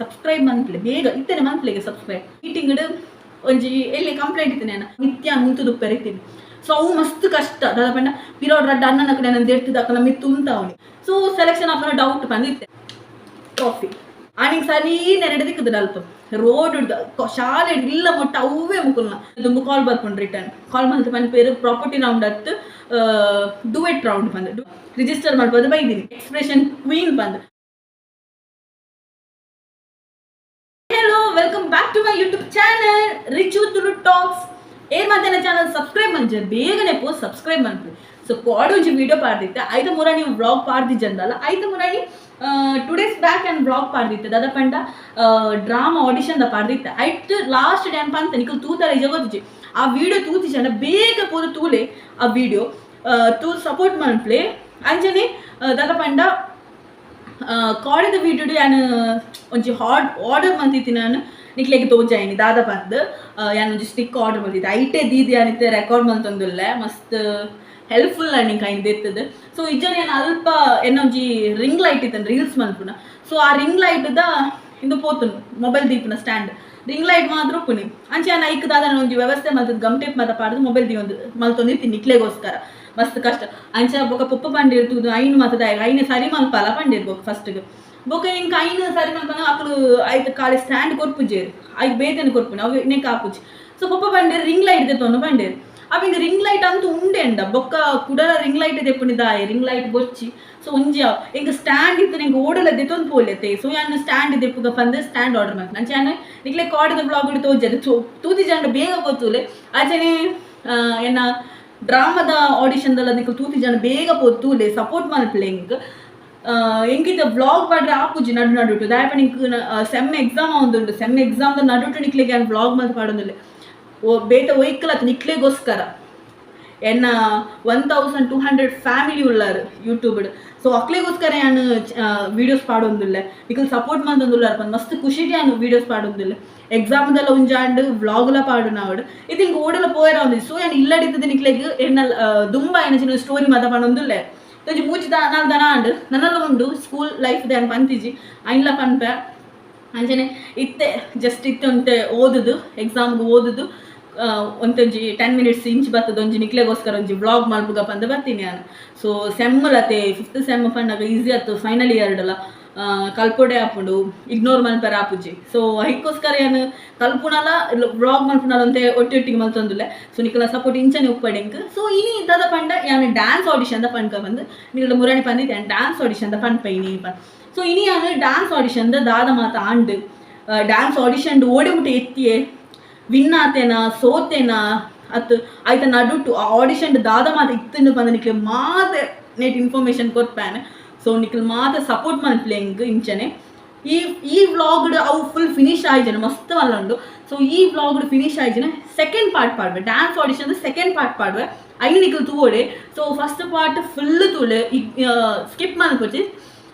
Subscribe ಮನ್ಪುಲೆ ಬೇಗ ಇತ್ತನೆ ಮನ್ಪುಲೆಗೆ subscribe meeting ಒಂಜಿ ಎಲ್ಲಿ ಕಂಪ್ಲೇಂಟ್ ಇತ್ತನೆ ಮಿತ್ಯ ಮುಂತು ದುಪ್ಪೆರಿತೀನಿ. ಸೊ ಅವು ಮಸ್ತ್ ಕಷ್ಟ ದಾದ ಪಂಡ ಪಿರೋಡ್ ರಡ್ಡ ಅಣ್ಣನ ಕಡೆ ನನ್ನ ದೆಡ್ತದಕ್ಕನ ಮಿತ್ತು ಉಂತಾವನಿ. ಸೊ ಸೆಲೆಕ್ಷನ್ ಆಫ್ ಡೌಟ್ ಬಂದಿತ್ತೆ ಟ್ರಾಫಿ ಆನಿಂಗ್ ಸರಿ ನೆರಡೆ ದಿಕ್ಕದ ಅಲ್ಪ ರೋಡ್ ಶಾಲೆ ಇಲ್ಲ ಮೊಟ್ಟ ಅವೇ ಮುಕುಲ್ನ ದುಂಬು ಕಾಲ್ ಬರ್ಕೊಂಡು ರಿಟರ್ನ್ ಕಾಲ್ ಮಂತ್ ಪನ್ಪೇರು ಪ್ರಾಪರ್ಟಿ ರೌಂಡ್ ಅತ್ತು, ಡುವೆಟ್ ರೌಂಡ್ ಬಂದು ರಿಜಿಸ್ಟರ್ ಮಾಡ್ಬೋದು ಬೈದಿನಿ ಎಕ್ಸ್ಪ್ರೆಷನ್ ಕ್ವೀನ್ ಬಂದು. Hello, welcome back to my YouTube channel Richu Tulu talks. ಏನ್ ಮಾತೇನ ಚಾನಲ್ ಸಬ್ಸ್ಕ್ರೈಬ್ ಮಂಜೆ ಬೇಗನೆ ಪೋ ಸಬ್ಸ್ಕ್ರೈಬ್ ಮನ್ಪಿ. ಸೊ ಕಾಡು ಒಂಜಿ ವಿಡಿಯೋ ಪಾಡ್ದಿತ್ತೆ ಐತ ಮುರ ನೀವು ವ್ಲಾಗ್ ಪಾಡ್ದಿಜ್ಜಂದಲ್ಲ. ಐತ ಮುರಾಣಿ 2 days back and vlog ಪಾಡ್ದಿತ್ತೆ ದಾದ ಪಂಡ ಡ್ರಾಮಾ ಆಡಿಷನ್ the ಪಾಡ್ದಿತ್ತೆ. ಐಟ್ ಲಾಸ್ಟ್ ಡೇ ಅನ್ಪ ಅಂತ ನಿಕಲ್ ತೂತರ ಜಗೋದಿಜಿ. ಆ ವಿಡಿಯೋ ತೂತಿಜಂಡ ಬೇಗ ಪೋದು ತೂಲೆ. ಆ ವಿಡಿಯೋ ತೂ ಸಪೋರ್ಟ್ ಮನ್ಪ್ಲೆ. ಅಂಚನೆ ದಾದ ಪಂಡ ಕಾಡಿದ ವಿಡಿಯೋ ಯಾನ್ ಒಂಜಿ ಹಾಟ್ ಆರ್ಡರ್ ಮಂತಿತ್ತಿ ನಾನು. ನಿಕ್ಲೆಗ್ ತೋಜಾಯಿನಿ ದಾದ ಪಂದ್ ಯಾನ್ ಒಂಜಿ ಸ್ಟಿಕ್ ಆರ್ಡರ್ ಮಲ್ತಿದ್ದೆ. ಐಟೆ ದೀದಿ ಅನಿತೆ ರೆಕಾರ್ಡ್ ಮಂತೊಂದುಲ್ಲೆ. ಮಸ್ತ್ ಹೆಲ್ಪ್ಫುಲ್ ನಿಂಕ್ ಐನ್ ದೆತ್ತದು. ಸೊ ಇಜ್ಜನ ಯಾನ್ ಅಲ್ಪ ಎನ್ನ ಒಂಜಿ ರಿಂಗ್ ಲೈಟ್ ಇತ್ತನ್ ರೀಲ್ಸ್ ಮನ್ಪುನ. ಸೊ ಆ ರಿಂಗ್ ಲೈಟ್ the ಇಂದು ಪೋತುನು ಮೊಬೈಲ್ ದೀಪುನ ಸ್ಟ್ಯಾಂಡ್ ರಿಂಗ್ ಲೈಟ್ ಮಾತ್ರ ಉಪ್ಪುನಿ. ಅಂಚೆ ಯಾನ್ ಐಕ್ ದಾದ ಒಂಜಿ ವ್ಯವಸ್ಥೆ ಮಲ್ತದ್ ಗಮ್ ಟೇಪ್ ಮಾತ ಪಾಡ್ದು ಮೊಬೈಲ್ ದೀವೊಂದು ಮಲ್ತೊಂದಿತ್ತಿ ನಿಕ್ಲೆಗೋಸ್ಕರ. ಮಸ್ತ್ ಕಷ್ಟ. ಅಂಚ ಬೊಕ ಪೊಪ್ಪ ಪಂಡಿರ್ ತೂದು ಐನ್ ಮಾತ ದಾಯೆಗ್ ಐನ್ ಸರಿ ಮಲ್ಪಾಲ ಪಂಡಿರ್. ಬೊಕ ಫಸ್ಟ್ಗೆ ಬೊಕ ಎಂಕ್ ಐನ್ ಸರಿ ಮಲ್ಪನ ಅಕುಲು ಐತ ಖಾಲಿ ಸ್ಟ್ಯಾಂಡ್ ಕೊರ್ಪುಜೆರ್, ಐಕ್ ಬೇತೆನೆ ಕೊರ್ಪುನಿ, ಅವು ನೆಕ್ ಆಪುಜಿ. ಸೊ ಪೊಪ್ಪ ಪಂಡೇರ್ ರಿಂಗ್ ಲೈಟ್ ದೆತ್ತೊಂದು ಪಂಡೇರ್. ಅವ ಇಂಗ ರಿಂಗ್ ಲೈಟ್ ಅಂತೂ ಉಂಡೆಂಡ ಬೊಕ್ಕ ಕುಡಲ ರಿಂಗ್ ಲೈಟ್ ದೆಪ್ಪುನಿ ದಾಯೆ? ರಿಂಗ್ ಲೈಟ್ ಬೊಚ್ಚಿ. ಸೊ ಒಂಜಿ ಎಂಕ್ ಸ್ಟ್ಯಾಂಡ್ ಇತ್ತು, ಎಂಕ್ ಓಡಲ ದೆತ್ತೊಂದು ಪೋಲೆತೆ. ಸೊ ಯಾನ್ ಸ್ಟ್ಯಾಂಡ್ ದೆಪ್ಪುಗ ಪಂದ್ ಸ್ಟ್ಯಾಂಡ್ ಆರ್ಡರ್ ಮಲ್ಪುನ. ಅಂಚ ಯಾನ್ ನಿಕ್ಲೆ ಕಾಡಿದ ವ್ಲಾಗ್ ತೋಜರೆ ತೂತಿ ಜಂಡ ಬೇಗ ಪೋತುಲೆ. ಆಚೆನೆ ಎನ್ನ ಡ್ರಾಮದ ಆಡಿಷನ್ ದಲ್ಲ ನಿಕ್ಲು ತೂತಿ ಜನ ಬೇಗ ಪೋತುಲೆ, ಸಪೋರ್ಟ್ ಮಲ್ಪುಲೆ. ಎಂಕ್ ಎಂಕಿತ ವ್ಲಾಗ್ ಪಾಡ್ರೆ ಆಪುಜಿ ನಡು ನಡುಟು. ದಾಯೆ ಪಂಡ ಎಂಕ್ ಸೆಮ್ ಎಕ್ಸಾಮ್ ಆವೊಂದುಂಡು. ಸೆಮ್ ಎಕ್ಸಾಮ್ ದ ನಡುಟು ನಿಕ್ಲೆಗ್ ಯಾನ್ ವ್ಲಾಗ್ ಮಲ್ತ್ ಪಾಡೊಂದುಲ್ಲೆ. ಓ ಬೇತೆ ಒಯ್ಕಲತ್ ನಿಕ್ಲೆಗೋಸ್ಕರ. ಎನ್ನ 1200 ಫ್ಯಾಮಿಲಿ ಉಲ್ಲಾರ್ ಯೂಟ್ಯೂಬ್. ಸೊ ಅಕ್ಲೆಗೋಸ್ಕರ ಯಾನ್ ವೀಡಿಯೋಸ್ ಪಾಡೊಂದುಲ್ಲೆ. ನಿಕುಲು ಸಪೋರ್ಟ್ ಮಲ್ತೊಂದುಲ್ಲಾರ್ ಪಂದ್ ಮಸ್ತ್ ಖುಷಿಟ್ ಯಾನ್ ವೀಡಿಯೋಸ್ ಪಾಡೊಂದುಲ್ಲೆ. ಎಕ್ಸಾಮ್ದೆಲ್ಲ ಒಂಜಾಂಡ್ ವ್ಲಾಗ್ಲ ಪಾಡುನಾವಡ್ ಇದು ಹಿಂಗೆ ಓಡಲ ಪೋಯರ ಒಂದು. ಸೊ ಯಾನ್ ಇಲ್ಲಡಿತ್ತದ ನಿಕ್ಲೆಗ್ ಎನ್ನ ದುಂಬ ಎನ್ನ ಸ್ಟೋರಿ ಮಾತ ಪನೊಂದುಲ್ಲೆ. ಒಂಜಿ ಮೂಜಿ the ನಾಲ್ ದನ ಆಂಡ್ ನನ್ನಲ್ಲ ಉಂಡು ಸ್ಕೂಲ್ ಲೈಫ್ ಯಾನ್ ಪಂತಿಜಿ, ಐನ್ಲ ಪನ್ಪೆ. ಅಂಚನೆ ಇತ್ತೆ ಜಸ್ಟ್ ಇತ್ತೆ ಒಂತೆ ಓದುದು, ಎಕ್ಸಾಮ್ಗೆ ಓದುದು, ಒಂತೊಂಜಿ 10 ಮಿನಿಟ್ಸ್ ಇಂಚ್ ಬತ್ತದ ಒಂಜಿ ನಿಕ್ಲೆಗೋಸ್ಕರ ಒಂಜಿ ವ್ಲಾಗ್ ಮಲ್ಪುಗ ಪಂದ್ ಬರ್ತೀನಿ ನಾನು. ಸೊ ಸೆಮ್ ಲತೆ ಫಿಫ್ತ್ ಸೆಮ್ ಪನ್ನಗ ಈಸಿ ಆತು. ಫೈನಲ್ ಇಯರ್ಡಲ ಕಲ್ಪೊಡೆ ಆಪುಂಡು, ಇಗ್ನೋರ್ ಮಲ್ಪೆರ ಆಪುಜಿ. ಸೊ ಐಕ್ಕೋಸ್ಕರ ಯಾನ್ ಕಲ್ಪುನಲ ವ್ಲಾಗ್ ಮಲ್ಪುನಲ ಒಂತೆ ಒಟ್ಟಿ ಒಟ್ಟಿಗೆ ಮಲ್ತೊಂದುಲ್ಲೆ. ಸೊ ನಿಕಲ ಸಪೋರ್ಟ್ ಇಂಚನೆ ಉಪ್ಪಡ್ ಎಂಕ್. ಸೊ ಇನಿ ದಾದ ಪಂಡ ಯಾನ್ ಡ್ಯಾನ್ಸ್ ಆಡಿಷನ್ the ಪನ್ಕ ಬಂದು ನಿಕಲ ಮುರಾಣಿ ಪಂದಿತ್ತೆ ಯಾನ್ ಡ್ಯಾನ್ಸ್ ಆಡಿಷನ್ the ಪನ್ಪ ಇನಿ ಪನ್. ಸೊ ಇನಿ ಯಾನ್ ಡ್ಯಾನ್ಸ್ ಆಡಿಷನ್ the ದಾದ ಮಾತ ಆಂಡ್, ಡ್ಯಾನ್ಸ್ ಆಡಿಷನ್ ಓಡೆ ಮುಟ್ಟ ಎತ್ತಿಯೆ, ವಿನ್ ಆತೇನಾ ಸೋತೇನಾ, ಅತ್ ಆಯ್ತ ನಡುಟು ಆ ಆಡಿಷನ್ ದಾದ ಮಾತ ಇತ್ತುಂಡು ಪಂದ ನಿಕ್ಲೆ ಮಾತ ನೆಟ್ ಇನ್ಫಾರ್ಮೇಶನ್ ಕೊರ್ಪೇನೆ. ಸೊ ನಿಕ್ಲ್ ಮಾತ ಸಪೋರ್ಟ್ ಮಲ್ಪುಲೆ ಎಂಕ್ ಇಂಚನೆ. ಈ ಈ ವ್ಲಾಗ್ ಅವು ಫುಲ್ ಫಿನಿಶ್ ಆಯ್ಜನ ಮಸ್ತ್ ಮಲ್ಲುಂಡು. ಸೊ ಈ ವ್ಲಾಗ್ ಫಿನಿಶ್ ಆಯ್ಜನ ಸೆಕೆಂಡ್ ಪಾರ್ಟ್ ಪಾಡ್ವೆ, ಡ್ಯಾನ್ಸ್ ಆಡಿಷನ್ ಸೆಕೆಂಡ್ ಪಾರ್ಟ್ ಪಾಡ್ವೆ. ಐನ್ ನಿಕ್ಲ್ ತೂವೊಡೆ. ಸೊ ಫಸ್ಟ್ ಪಾರ್ಟ್ ಫುಲ್ ತೂಲೆ, ಸ್ಕಿಪ್ ಮಲ್ಪೊಚಿ,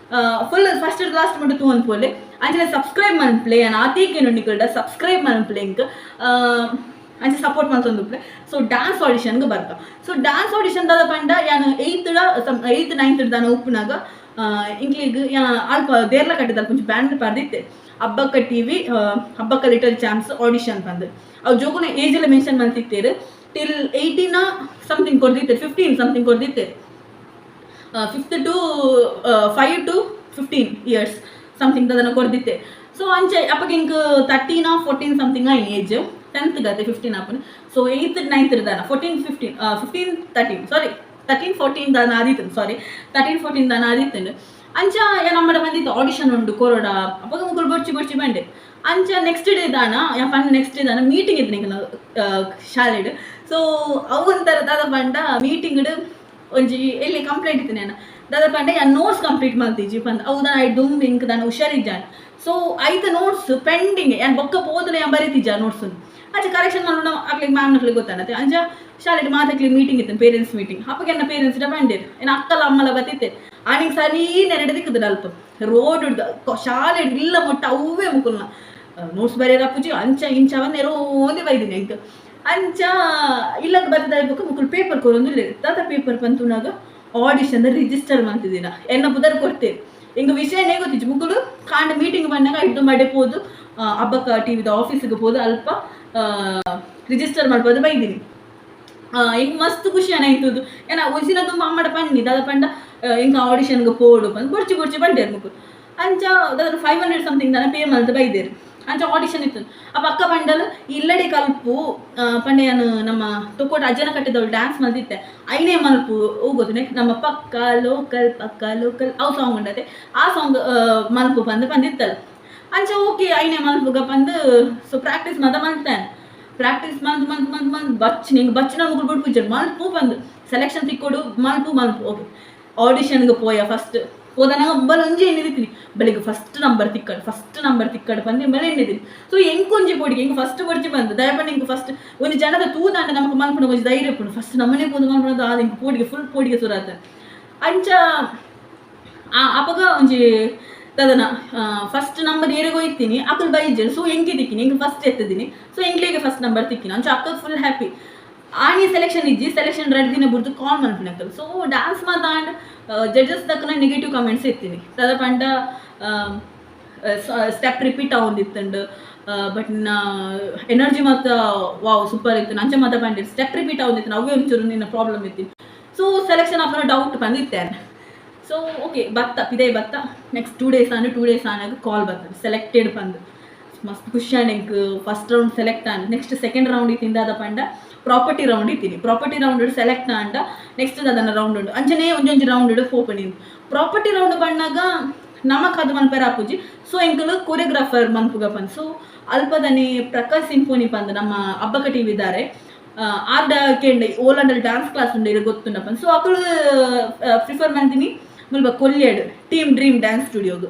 ಫುಲ್ ಫಸ್ಟ್ ಲಾಸ್ಟ್ ಮುಟ್ಟ ತೂವೊಂದು ಪೋಲೆ. ಅಂಚನೆ ಸಬ್ಸ್ಕ್ರೈಬ್ ಮನ್ಪ್ಲೆ. ಯಾನ್ ಆತೇಕೇನು ನಿಕಲ್ಡ ಸಬ್ಸ್ಕ್ರೈಬ್ ಮನ್ಪ್ಲೆ ಎಂಕ್. ಅಂಚೆ ಸಪೋರ್ಟ್ ಮಲ್ತೊಂದುಪ್ಲೆ. ಸೊ ಡ್ಯಾನ್ಸ್ ಆಡಿಷನ್ಗೆ ಬರ್ತ. ಸೊ ಡ್ಯಾನ್ಸ್ ಆಡಿಷನ್ ದಾದ ಪಂಡ ಯಾನ್ ಏಯ್ತ್ ಏಯ್ತ್ ನೈನ್ತ್ ದಾನ ಉಪ್ಪುನಾಗ ಇಂಕ್ಲಿಗ್ ಅಲ್ಪ ದೇರ್ಲ ಕಟ್ಟಿದ ಒಂಜಿ ಬ್ಯಾನರ್ ಪಾಡ್ದಿತ್ತೆ, Abbakka TV Abbakka little champs audition ಪಂದ್. ಅವು ಜೋಕುನ ಏಜ್ ಎಲ್ಲ ಮೆನ್ಷನ್ ಮಲ್ತಿತ್ತೇರು. ಟಿಲ್ 18 ಸಮಥಿಂಗ್ ಕೊರ್ದಿತ್ತೆ, 15 ಸಮಥಿಂಗ್ ಕೊರ್ದಿತ್ತೆ. Fifth to 5 to 15 years something ಅದನ್ನು ಕೊರ್ದಿತ್ತೆ. ಸೊ ಅಂಚೆ ಅಪ್ಪಗೆ ಇಂಕ್ 13 14 ಸಮಥಿಂಗ್ ಏಜ್, ಟೆಂತ್ ಗತೆ 15 ಆಪುನು. ಸೊ ಏಯ್ತ್ ನೈನ್ತ್ ದಾನ 14 15 15 13, ಸಾರಿ, 13 14 ದಾನ ಆದಿತ್ತು, ಸಾರಿ, 13 14 ದಾನ ಆದಿತ್ತು. ಅಂಚ ನಮ್ಮಡ ಬಂದಿತ್ತು ಆಡಿಷನ್ ಉಂಡು ಕೊರೋಡ. ಅಪ್ಪಗ ಮುಗುಲ್ ಬೊರ್ಚಿ ಬೊರ್ಚಿ ಬಂಡೆ. ಅಂಚ ನೆಕ್ಸ್ಟ್ ಡೇ ದಾನ ಯಾ ಪನ್ ನೆಕ್ಸ್ಟ್ ಡೇ ದಾನ ಮೀಟಿಂಗ್ ಇತ್ತು ನಿಂಗೆ ಶಾಲೆಡ್. ಸೊ ಅವು ಒಂಥರ ದಾದ ಪಂಡ ಮೀಟಿಂಗ್ ಒಂಜಿ ಎಲ್ಲಿ ಕಂಪ್ಲೇಂಟ್ ಇತ್ತು ನಾನು. ದಾದ ಪಂಡ ಯಾನ್ ನೋಟ್ಸ್ ಕಂಪ್ಲೀಟ್ ಮಲ್ತಿಜಿ ಪಂದ್. ಅವು ದಾನ I ದುಂಬ್ ಇಂಕ್ ದಾನ ಹುಷಾರಿಜ್ಜಾನ್. ಸೊ ಐತ ನೋಟ್ಸ್ ಪೆಂಡಿಂಗ್. ಯಾನ್ ಬೊಕ್ಕ ಪೋದಲೆ ಯಾನ್ ಬರೀತಿಜ್ಜ ನೋಟ್ಸ್. ಅಂಚ ಕರೆಕ್ಷನ್ ಮಲ್ಪುನ ಅಕ್ಲೆಗ್ ಮ್ಯಾಮ್ ನಕ್ಲೆಗ್ ಗೊತ್ತಾನತೆ. ಅಂಚ ಶಾಲೆಡ್ ಮಾತಕ್ಲೆ ಮೀಟಿಂಗ್ ಇತ್ತು, ಪೇರೆಂಟ್ಸ್ ಮೀಟಿಂಗ್. ಅಪ್ಪಗೆ ಎನ್ನ ಪೇರೆಂಟ್ಸ್ ಪಂಡೇರ್. ಏನ ಅಕ್ಕಲ ಅಮ್ಮಲ ಬತ್ತಿತ್ತೆ. ಆನಿಂಗ್ ಸರಿ ನೆರಡೆ ದಿಕ್ಕದ ಅಲ್ಪ ರೋಡ್ ಶಾಲೆ ಇಲ್ಲ ಮೊಟ್ಟ ಅವೇ ಮುಕುಲ್ನ ನೋಟ್ಸ್ ಬರೆಯರ ಅಪ್ಪುಜಿ. ಅಂಚ ಇಂಚ ನೆರೋಂದೆ ಬೈದಿನಿ ಎಂಕ್. ಅಂಚ ಇಲ್ಲಗ್ ಬತ್ತದ ಬೊಕ್ಕ ಮುಕುಲು ಪೇಪರ್ ಕೊರೊಂದು ದಾದ ಪೇಪರ್ ಪಂತುನಾಗ ಆಡಿಷನ್ ರಿಜಿಸ್ಟರ್ ಮಂತಿದಿನ ಎನ್ನ ಪುದರ್ ಕೊಡ್ತೇನೆ. ಎಂಕ್ ವಿಷಯನೇ ಗೊತ್ತಿಜ್ಜಿ. ಮುಕುಲು ಕಾಂಡೆ ಮೀಟಿಂಗ್ ಪನ್ನಗ ಐಟ್ ದುಂಬಡೆ ಪೋದು ಅಬ್ಬಕ್ಕ ಟಿವಿದ ಆಫೀಸ್ಗೆ ಪೋದು ಅಲ್ಪ ರಿಜಿಸ್ಟರ್ ಮಲ್ಪದ್ ಬೈದಿನಿ. ಎಂಕ್ ಮಸ್ತ್ ಖುಷಿ ಆಯ್ತುದು. ಏನ ಒಂಜಿನ ದುಂಬು ಅಮ್ಮಡ ಪನ್ನಿ ದಾದ ಪಂಡ, ಎಂಕ್ ಆಡಿಷನ್ಗೆ ಪೋಡು ಪಂದ್. ಬೊಡ್ಚಿ ಬೊಡ್ಚಿ ಪಂಡೆರ್ ಮುಕುಲು. ಅಂಚ ದಾದ 500 ಸಮಥಿಂಗ್ ದಾನ ಪೇ ಮಲ್ತ್ ಬೈದೆರ್. ಅಂಚ ಆಡಿಷನ್ ಇತ್ತು. ಅಪ್ಪ ಅಕ್ಕ ಪಂಡಲ್, ಇಲ್ಲಡೆ ಕಲ್ಪು ಪಂಡೆ, ಯಾನ್ ನಮ್ಮ ತೊಕ್ಕೊಟ್ಟು ಅಜ್ಜನ ಕಟ್ಟೆದವಳು ಡ್ಯಾನ್ಸ್ ಮಲ್ತಿತ್ತೆ, ಐನೇ ಮಲ್ಪು ಗೊತ್ತುನೆ, ನಮ್ಮ ಪಕ್ಕ ಲೋಕಲ್ ಪಕ್ಕ ಲೋಕಲ್ ಅವು ಸಾಂಗ್ ಉಂಡತೆ, ಆ ಸಾಂಗ್ ಮಲ್ಪು ಪಂದ್ ಪಂದಿತ್ತಲ್. ಅಂಚ ಓಕೆ, ಐನೇ ಮಲ್ಪುಗ ಪಂದ್. ಸೊ ಪ್ರಾಕ್ಟೀಸ್ ಮಾತ ಮಲ್ತಾನೆ. ಪ್ರಾಕ್ಟೀಸ್ ಮಲ್ತ್ ಮಲ್ತ್ ಮಲ್ತ್ ಮಲ್ತ್ ಬಚ್ಚ್ ನಿಂಗೆ ಬಚ್ಚಿನ ಮುಗುಳು ಬಿಡ್ಪುಜರ್. ಮಲ್ಪು ಪಂದ್, ಸೆಲೆಕ್ಷನ್ ತಿಕ್ಕೊಡು, ಮಲ್ಪು ಮಲ್ಪು. ಓಕೆ, ಆಡಿಷನ್ಗೆ ಪೋಯ. ಫಸ್ಟ್ ಹೋದನಾಗ ಬಲ ಒಂಜಿ ಎಣ್ಣಿದಿತ್ತೀನಿ, ಬೆಳಿಗ್ಗೆ ಫಸ್ಟ್ ನಂಬರ್ ತಿಕ್ಕಡ್, ಫಸ್ಟ್ ನಂಬರ್ ತಿಕ್ಕಡ್ ಪಂದ್ ಬಲೆ ಎಣ್ಣಿದ್ದೀನಿ. ಸೊ ಎಂಕೊಂಜಿ ಪೋಡಿಗೆ, ಎಂಕ್ ಫಸ್ಟ್ ಬೊಡ್ಚಿ ಬಂದು ದಯಪಂಡ. ಎಂಕ್ ಫಸ್ಟ್ ಒಂಜಿ ಜನದ ತೂದಾಂಡ ನಮಕ್ ಮಲ್ಪುನ ಒಂಜಿ ಧೈರ್ಯ ಉಪ್ಪುಂಡು. ಫಸ್ಟ್ ನಮ್ಮನೆ ಪೋದು ಮಲ್ಪುನದು ಆದ್ ಎಂಕ್ ಪೋಡಿಗೆ, ಫುಲ್ ಪೋಡಿಗೆ ಸುರಾತ. ಅಂಚ ಅಪಗ ಒಂಜಿ ತದನ ಫಸ್ಟ್ ನಂಬರ್ ಏರೆಗೋ ಇತ್ತೀನಿ, ಅಕುಲು ಬೈಜೆರ್. ಸೊ ಎಂಕೆ ತಿಕ್ಕಿನಿ, ಎಂಕ್ ಫಸ್ಟ್ ಎತ್ತದಿನಿ. ಸೊ ಎಂಕ್ಲೆಗೆ ಫಸ್ಟ್ ನಂಬರ್ ತಿಕ್ಕಿನಿ. ಅಂಚ ಅಕ್ಕ ಫುಲ್ ಹ್ಯಾಪಿ. ಆನಿ ಸೆಲೆಕ್ಷನ್ ಇಜ್ಜಿ. ಸೆಲೆಕ್ಷನ್ ರಡ್ಡ್ ದಿನ ಬುಡ್ದು ಕಾಲ್ ಮಲ್ಪಿನ ಅಕುಲು. ಸೊ ಡ್ಯಾನ್ಸ್ ಮಾತ ಆಂಡ್. ಜಡ್ಜಸ್ ದಕ್ಕನ ನೆಗೆಟಿವ್ ಕಮೆಂಟ್ಸ್ ಇತ್ತೀನಿ. ದಾದ ಪಂಡ, ಸ್ಟೆಪ್ ರಿಪೀಟ್ ಆವೊಂದಿತ್ತುಂಡು, ಬಟ್ ಎನರ್ಜಿ ಮಾತ ವಾವ್, ಸೂಪರ್ ಇತ್ತು, ಅಂಚ ಮಾತ ಪಂಡಿರ್. ಸ್ಟೆಪ್ ರಿಪೀಟ್ ಆವೊಂದಿತ್ತು, ಅವೇ ಒಂಚೂರು ನಿನ್ನ ಪ್ರಾಬ್ಲಮ್ ಇತ್ತಿ. ಸೊ ಸೆಲೆಕ್ಷನ್ ಆಪುನ ಡೌಟ್ ಪಂದಿತ್ತೆ. ಸೊ ಓಕೆ, ಬತ್ತ ಪಿದೈ ಬತ್ತ. ನೆಕ್ಸ್ಟ್ 2 ಡೇಸ್ ಆಂಡ್. 2 ಡೇಸ್ ಆನಾಗ ಕಾಲ್ ಬರ್ತದೆ, ಸೆಲೆಕ್ಟೆಡ್ ಪಂದ್. ಮಸ್ತ್ ಖುಷಿ ಆಂಡ್ ಎಂಕ್. First round select and. Next second round ಇತ್ತಿಂದಾದ ಪಂಡ, ಪ್ರಾಪರ್ಟಿ ರೌಂಡ್ ಇತ್ತೀನಿ. Property round select ಆಂಡ. ನೆಕ್ಸ್ಟ್ ಅದನ್ನ ರೌಂಡ್ ಉಂಡು. ಅಂಚನೆ ಒಂಜೊಂಜಿ ರೌಂಡ್ ಪೋಪುನಿ. ಪ್ರಾಪರ್ಟಿ ರೌಂಡ್ ಪಣ್ಣಾಗ ನಮಕ್ ಅದು ಮನ್ಪೆರ ಆಪುಜಿ. ಸೊ ಎಂಕುಲು ಕೊರಿಯೋಗ್ರಾಫರ್ ಮನ್ಪುಗ ಪಂದ್. ಸೊ ಅಲ್ಪದನಿ ಪ್ರಕಾಶ್ ಸಿಂಫೋನಿ ಪಂದ್ ನಮ್ಮ ಅಬ್ಬಕ್ಕ ಟಿವಿ ಇದ್ದಾರೆ. ಆರ್ಡ ಕೇಂಡ, ಓಲಂಡಲ್ಲಿ ಡ್ಯಾನ್ಸ್ ಕ್ಲಾಸ್ ಉಂಡು, ಇದು ಗೊತ್ತುಂಡಪ್ಪ. ಸೊ ಅಕುಲು ಪ್ರಿಫರ್ ಮಂತಿನಿ ಮುಲ್ಪ ಕೊಲ್ಯಡ್ team dream dance ಸ್ಟುಡಿಯೋಗು.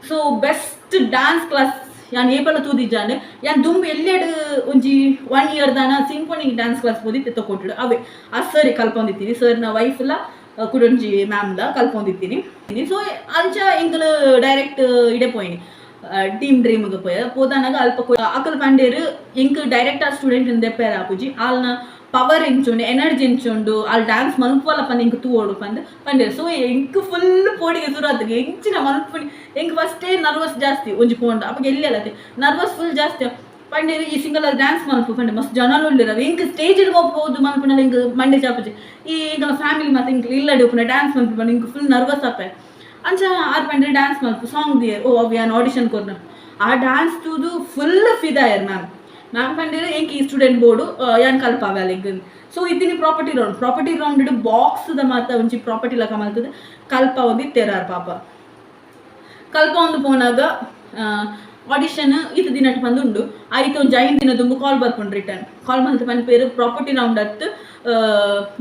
So best dance class ಯಾನ್ ಏಪಲ ತೂದಿಜ್ಜಾಂಡ್. ಯಾನ್ ದುಂಬು ಎಲ್ಲೆಡ್ ಒಂಜಿ ಒನ್ ಇಯರ್ ದಾನ symphony dance class ಪೋದಿತ್ತೆ ತೊಕೊಟ್ಟುಡು. ಅವೇ ಆ ಸರ್ ಕಲ್ಪೊಂದಿತ್ತೀನಿ. ಸರ್ನ ವೈಫ್ಲ ಕುಡೊಂಜಿ ಮ್ಯಾಮ್ಲ ಕಲ್ಪೊಂದಿತ್ತೀನಿ. ಸೊ ಅಂಚ ಎಂಕುಲು ಡೈರೆಕ್ಟ್ ಇಡೆ ಪೋಯಿನಿ, ಟೀಮ್ ಡ್ರೀಮ್ಗೆ ಪೋಯ. ಪೋದಾನಾಗ ಅಲ್ಪ ಅಕಲ್ ಪಂಡೇರು, ಎಂಕ್ ಡೈರೆಕ್ಟ್ ಆ ಸ್ಟೂಡೆಂಟ್ ದೆಪ್ಪೇರ ಆಪುಜಿ, ಆಲ್ನ ಪವರ್ ಎಂಚುಂಡು, ಎನರ್ಜಿ ಎಂಚುಂಡು, ಅಲ್ಲಿ ಡ್ಯಾನ್ಸ್ ಮಲ್ಪುವಲ್ಲ ಪಂದ್ ಎಂಕ್ ತೂವೊಡು ಪಂದ್ ಪಂಡೇರು. ಸೊ ಎಂಕ್ ಫುಲ್ ಪೋಡಿಗೆ ಶುರು ಆತಗೆ, ಎಂಚಿನ ಮಲ್ಪುನಿ? ಎಂಕ್ ಫಸ್ಟೇ ನರ್ವಸ್ ಜಾಸ್ತಿ. ಒಂಜಿ ಪೋಂಡ ಅಪಗ ಎಲ್ಲಿ ಅಲ್ಲತೆ ನರ್ವಸ್ ಫುಲ್ ಜಾಸ್ತಿ. ಪಂಡೇರು, ಈ ಸಿಂಗಲ್ ಡ್ಯಾನ್ಸ್ ಮಲ್ಪು ಪಂಡೆ. ಮಸ್ತ್ ಜನ ಉಲ್ಲೆರ್. ಎಂಕ್ ಸ್ಟೇಜ್ ಹೋಗ್ಬೋದು ಮಲ್ಪುನಲ್ಲ ಎಂಕ್ ಮಂಡೆ ಚಾಪುಜಿ. ಈ ಎಂಕಲ್ನ ಫ್ಯಾಮಿಲಿ ಮಾತ ಎಂಕ್ ಇಲ್ಲಡೆ ಉಪ್ಪುನ ಡ್ಯಾನ್ಸ್ ಮಲ್ಪು ಪಂಡ ಎಂಕ್ ಫುಲ್ ನರ್ವಸ್ ಆಪೆ. ಅಂಚ ಆರ್ ಪಂಡ್ರೆ, ಡ್ಯಾನ್ಸ್ ಮಲ್ಪು, ಸಾಂಗ್ ದಿಯರ್. ಓ, ಅವು ಯಾನ್ ಆಡಿಷನ್ ಕೊರ್ನ. ಆ ಡ್ಯಾನ್ಸ್ ತೂದು ಫುಲ್ ಫಿದಾಯರ್ ಮ್ಯಾಮ್. ಮ್ಯಾಮ್ ಪಂಡೇರು, ಎಂಕ್ ಈ ಸ್ಟೂಡೆಂಟ್ ಬೋಡು, ಯಾನ್ ಕಲ್ಪಾವೆ ಅಲೆಗ್. ಸೊ ಇತ್ತಿನಿ property round. Property round box the ಮಾತ ಒಂಜಿ ಪ್ರಾಪರ್ಟಿ ಲಕ ಮಲ್ತದೆ ಕಲ್ಪ ಒಂದಿ ತೆರಾರ್ ಪಾಪ. ಕಲ್ಪ ಒಂದು ಪೋನಾಗ ಆಡಿಷನ್ ಇತ್ತು ದಿನಟ್ ಬಂದು ಉಂಡು. ಆಯ್ತು, ಒಂಜಿ 5 ದಿನ ದುಂಬು ಕಾಲ್ ಬರ್ಪುಂಡು. ರಿಟರ್ನ್ ಕಾಲ್ ಮಲ್ತ್ ಪನ್ಪೇರು, ಪ್ರಾಪರ್ಟಿ ರೌಂಡ್ ಅತ್ತು,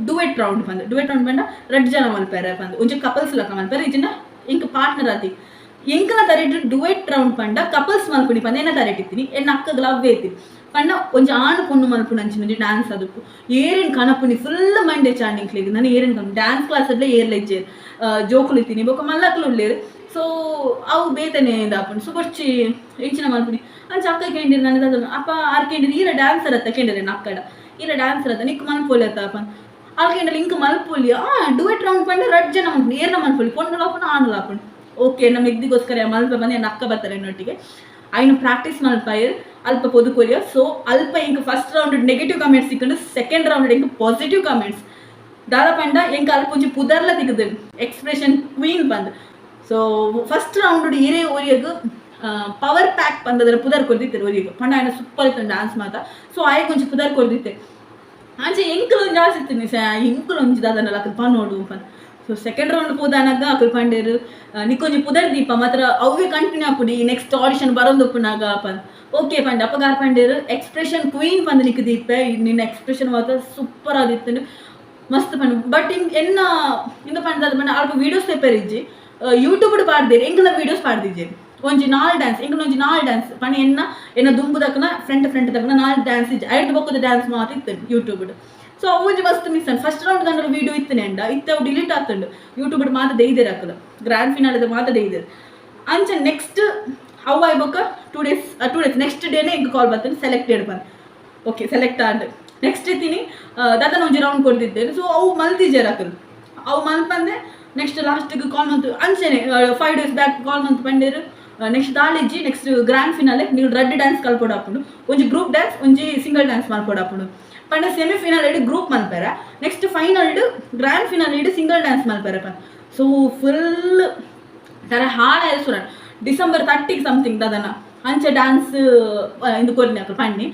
ಡುವೆಟ್ ರೌಂಡ್ ಪಂದ್. ಡುವೆಟ್ ರೌಂಡ್ ಪಂಡ ರಡ್ಡ್ ಜನ ಮಲ್ಪೆರೆ ಪಂದ್. ಒಂಜಿ ಕಪಲ್ಸ್ ಲಕ ಮಲ್ಪೆರೆ, ಇಜ್ಜಿಂಡ ಎಂಕ್ ಪಾರ್ಟ್ನರ್ ಆತಿ. ಎಂಕನ ತರೆಟ್ ಡುವೆಟ್ ರೌಂಡ್ ಪಂಡ ಕಪಲ್ಸ್ ಮಲ್ಪುನಿ ಪಂದ ಎನ್ನ ತರೆಟ್ ಇತ್ತೀನಿ. ಎನ್ನ ಅಕ್ಕಗ್ ಲವ್ ಐತಿ ಪಂಡ ಒಂಜಿ ಆಣು ಪೊಣ್ಣು ಮಲ್ಪುನ ಅಂಚಿನ ಒಂಜಿ ಡ್ಯಾನ್ಸ್ ಅದಕ್ಕೂ. ಏರಿನ್ ಕನಪುನಿ ಫುಲ್ ಮಂಡೆ ಚಾಂಡಿಂಗ್ಲಿಗ್. ನಾನು ಏರಿನ್ ಡ್ಯಾನ್ಸ್ ಕ್ಲಾಸ್ ಅಡ್ಲೆ ಏರ್ಲ ಇಜ್ಜೇರ್. ಜೋಕುಲು ಇತ್ತೀನಿ, ಬೊಕ್ಕ ಮಲ್ಲಕ್ಲು ಉಲ್ಲೇರು. ಸೊ ಅವು ಬೇತನೆ ಇದಾಪುಂಡು. ಸೊ ಬೊರ್ಚಿ, ಎಂಚಿನ ಮಲ್ಪುನಿ? ಅಂಚ ಅಕ್ಕ ಕೇಂಡಿರ್ ನನ್ನ ದಾದ ಅಪ್ಪ. ಆರ್ ಕೇಂಡಿರ್, ಈರ ಡ್ಯಾನ್ಸರ್ ಅತ್ತ ಕೇಂಡಿರ್. ಅಕ್ಕಡ, ಈರ ಡ್ಯಾನ್ಸರ್ ಅತ್ತ, ನಿಕ್ ಮಲ್ಪೊಲಿ ಅತ್ತ ಅಪ್ಪ. ಆಲ್ ಕೇಂಡಲ್, ಇಂಕ್ ಮಲ್ಪೊಲಿ. ಆ ಡುವೆಟ್ ರೌಂಡ್ ಪಂಡ ರಡ್ಡ್ ಜನ ಮಲ್ಪುನಿ, ಏರ್ನ ಮಲ್ಪೊಲಿ, ಪೊಣ್ಣು ಲಾಪುಂಡು, ಆಣು ಲಾಪುಂಡು. ಓಕೆ, ನಮ್ಮ ಮೆಗ್ದಿಗೋಸ್ಕರ ಮಲ್ಪ ಬಂದು ಎನ್ನ ಅಕ್ಕ ಬರ್ತಾರೆ ಎನ್ನೊಟ್ಟಿಗೆ. ಐನು ಪ್ರಾಕ್ಟೀಸ್ ಮಲ್ಪಾಯೆರ್. ಅಲ್ಪ ಪೊದು ಕೊರಿಯ. ಸೊ ಅಲ್ಪ ಎಂಕ್ first round negative comments ಸಿಕ್ಕಂಡು, second round ಎಂಕ್ ಪಾಸಿಟಿವ್ ಕಮೆಂಟ್ಸ್. ದಾದ ಪಂಡ, ಎಂಕ್ ಅಲ್ಪ ಒಂಜಿ ಪುದರ್ಲ ತಿಕ್ಕುದು, ಎಕ್ಸ್ಪ್ರೆಷನ್ ಕ್ವೀನ್ ಪಂದ್. So first round ಏರೇ ಒರಿಯಗ್ ಪವರ್ ಪ್ಯಾಕ್ ಪಂದದ್ರ ಪುದರ್ ಕೊರ್ದಿತ್ತೆರ್ ಒರಿಯಗ್. ಪಂಡ ಆಯ್ನ ಸೂಪರ್ ಇತ್ತು ಡ್ಯಾನ್ಸ್ ಮಾತ. ಸೊ ಆಯಗ್ ಒಂಜಿ ಪುದರ್ ಕೊರ್ದಿತ್ತೆ. ಅಂಚೆ ಎಂಕುಲು ಒಂಜಿ ಆಸೆ ಇತ್ತು, ಎಂಕುಲು ಒಂಜಿ ದಾದನಲ ಅಕುಲು ಪನೋಡು ಪಂದ್. So second round ಪೋದಾನಾಗ ಅಕುಲು ಪಂಡೇರು, ನಿಕ್ಕೊಂಜಿ ಪುದರ್ ದೀಪ ಮಾತ್ರ, ಅವೇ ಕಂಟಿನ್ಯೂ ಆಪುಡಿ ನೆಕ್ಸ್ಟ್ ಆಡಿಷನ್ ಬರೋಂದುಪ್ಪುನಾಗ ಪಂದ್. ಓಕೆ ಪಂಡ. ಅಪ್ಪಗಾರ್ ಪಂಡೇರು, ಎಕ್ಸ್ಪ್ರೆಷನ್ ಕ್ವೀನ್ ಪಂದ್ ನಿಕ್ ದೀಪೆ, ನಿನ್ನ ಎಕ್ಸ್ಪ್ರೆಷನ್ ಮಾತ್ರ ಸೂಪರ್ ಆದಿತ್ತು, ಮಸ್ತ್ ಪಂಡ. ಬಟ್ ಇಂಕ್ ಎನ್ನ ಇಂದ ಪಂಡ ಪಂಡ, ಅಲ್ಪ ವೀಡಿಯೋಸ್ ಪೇಪರ್ ಇಜ್ಜಿ, ಯೂಟ್ಯೂಬ್ ಪಾಡ್ದೇರು. ಎಂಕಲ ವೀಡಿಯೋಸ್ ಪಾಡ್ದಿಜ್ಜಿ. ಒಂಜಿ ನಾಲ್ ಡ್ಯಾನ್ಸ್ ಎಂಕಲ, ಒಂಜಿ ನಾಲ್ ಡ್ಯಾನ್ಸ್ ಪಂಡ ಎನ್ನ ಎನ್ನ ದುಂಬು ದಕ್ಕನ ಫ್ರಂಟ್ ಫ್ರಂಟ್ ದಕ್ಕನ ನಾಲ್ ಡ್ಯಾನ್ಸ್ ಇಜ್ಜಿ. ಐದು ಬೊಕ್ಕದ ಡ್ಯಾನ್ಸ್ ಮಾತ್ರ ಇತ್ತು ಯೂಟ್ಯೂಬ್. ಸೊ ಅವು ಒಂಜಿ ಮಸ್ತ್ miss. First round ದಂಡ ವೀಡಿಯೋ ಇತ್ತನೆ ಅಂಡ ಇತ್ತೆ ಅವು ಡಿಲೀಟ್ ಆತುಂಡು. ಯೂಟ್ಯೂಬ್ ಮಾತ ದೇಯ್ದೇರು ಅಕುಲು. ಗ್ರ್ಯಾಂಡ್ ಫಿನಾಲೆದ ಮಾತ ದೇಯ್ದೇರು. ಅಂಚ ನೆಕ್ಸ್ಟ್ ಅವು ಆಯ್ ಬೊಕ್ಕ 2 ಡೇಸ್, 2 ಡೇಸ್ ನೆಕ್ಸ್ಟ್ ಡೇನೆ ಎಂಕ್ ಕಾಲ್ ಬರ್ತದೆ, ಸೆಲೆಕ್ಟೆಡ್ ಬಂದು. ಓಕೆ, ಸೆಲೆಕ್ಟ್ ಆಂಡ್. ನೆಕ್ಸ್ಟ್ ಇತ್ತೀನಿ ದಾದನ ಒಂಜಿ ರೌಂಡ್ ಕೊಡ್ತಿದ್ದೇನೆ. ಸೊ ಅವು ಮಲ್ತಿಜೆರ್ ಅಕುಲು. ಅವು ಮಲ್ಪಂದೆ ನೆಕ್ಸ್ಟ್ ಲಾಸ್ಟಿಗೆ ಕಾಲ್ ಮಂತ್ ಅಂಚನೆ 5 ಡೇಸ್ ಬ್ಯಾಕ್ ಕಾಲ್ ಮಂತ್ ಪಂಡೇರು, ನೆಕ್ಸ್ಟ್ ದಾಳಿಜ್ಜಿ, ನೆಕ್ಸ್ಟ್ ಗ್ರ್ಯಾಂಡ್ ಫಿನಾಲೆ ನೀವು ರಡ್ಡ್ ಡ್ಯಾನ್ಸ್ ಕಲ್ಪೊಡಾಪುಂಡು, ಒಂಜಿ ಗ್ರೂಪ್ ಡ್ಯಾನ್ಸ್, ಒಂಜಿ ಸಿಂಗಲ್ ಡ್ಯಾನ್ಸ್ ಮಲ್ಪೊಡಾಪುಂಡು. ಪಂಡ ಸೆಮಿ ಫಿನಾಲ್ ಗ್ರೂಪ್ ಮಲ್ಪೆರ, next final grand finale single dance ಮಲ್ಪೆರ. ಸೊ ಫುಲ್ ತರ ಹಾಳ ಸುರ ಡಿಸೆಂಬರ್ 30ಗೆ ಸಮಥಿಂಗ್ ದಾದನ ಅಂಚೆ ಡ್ಯಾನ್ಸ್ ಇಂದು ಕೊರ್ನಿ ಅಕುಲು ಪನ್ನಿ.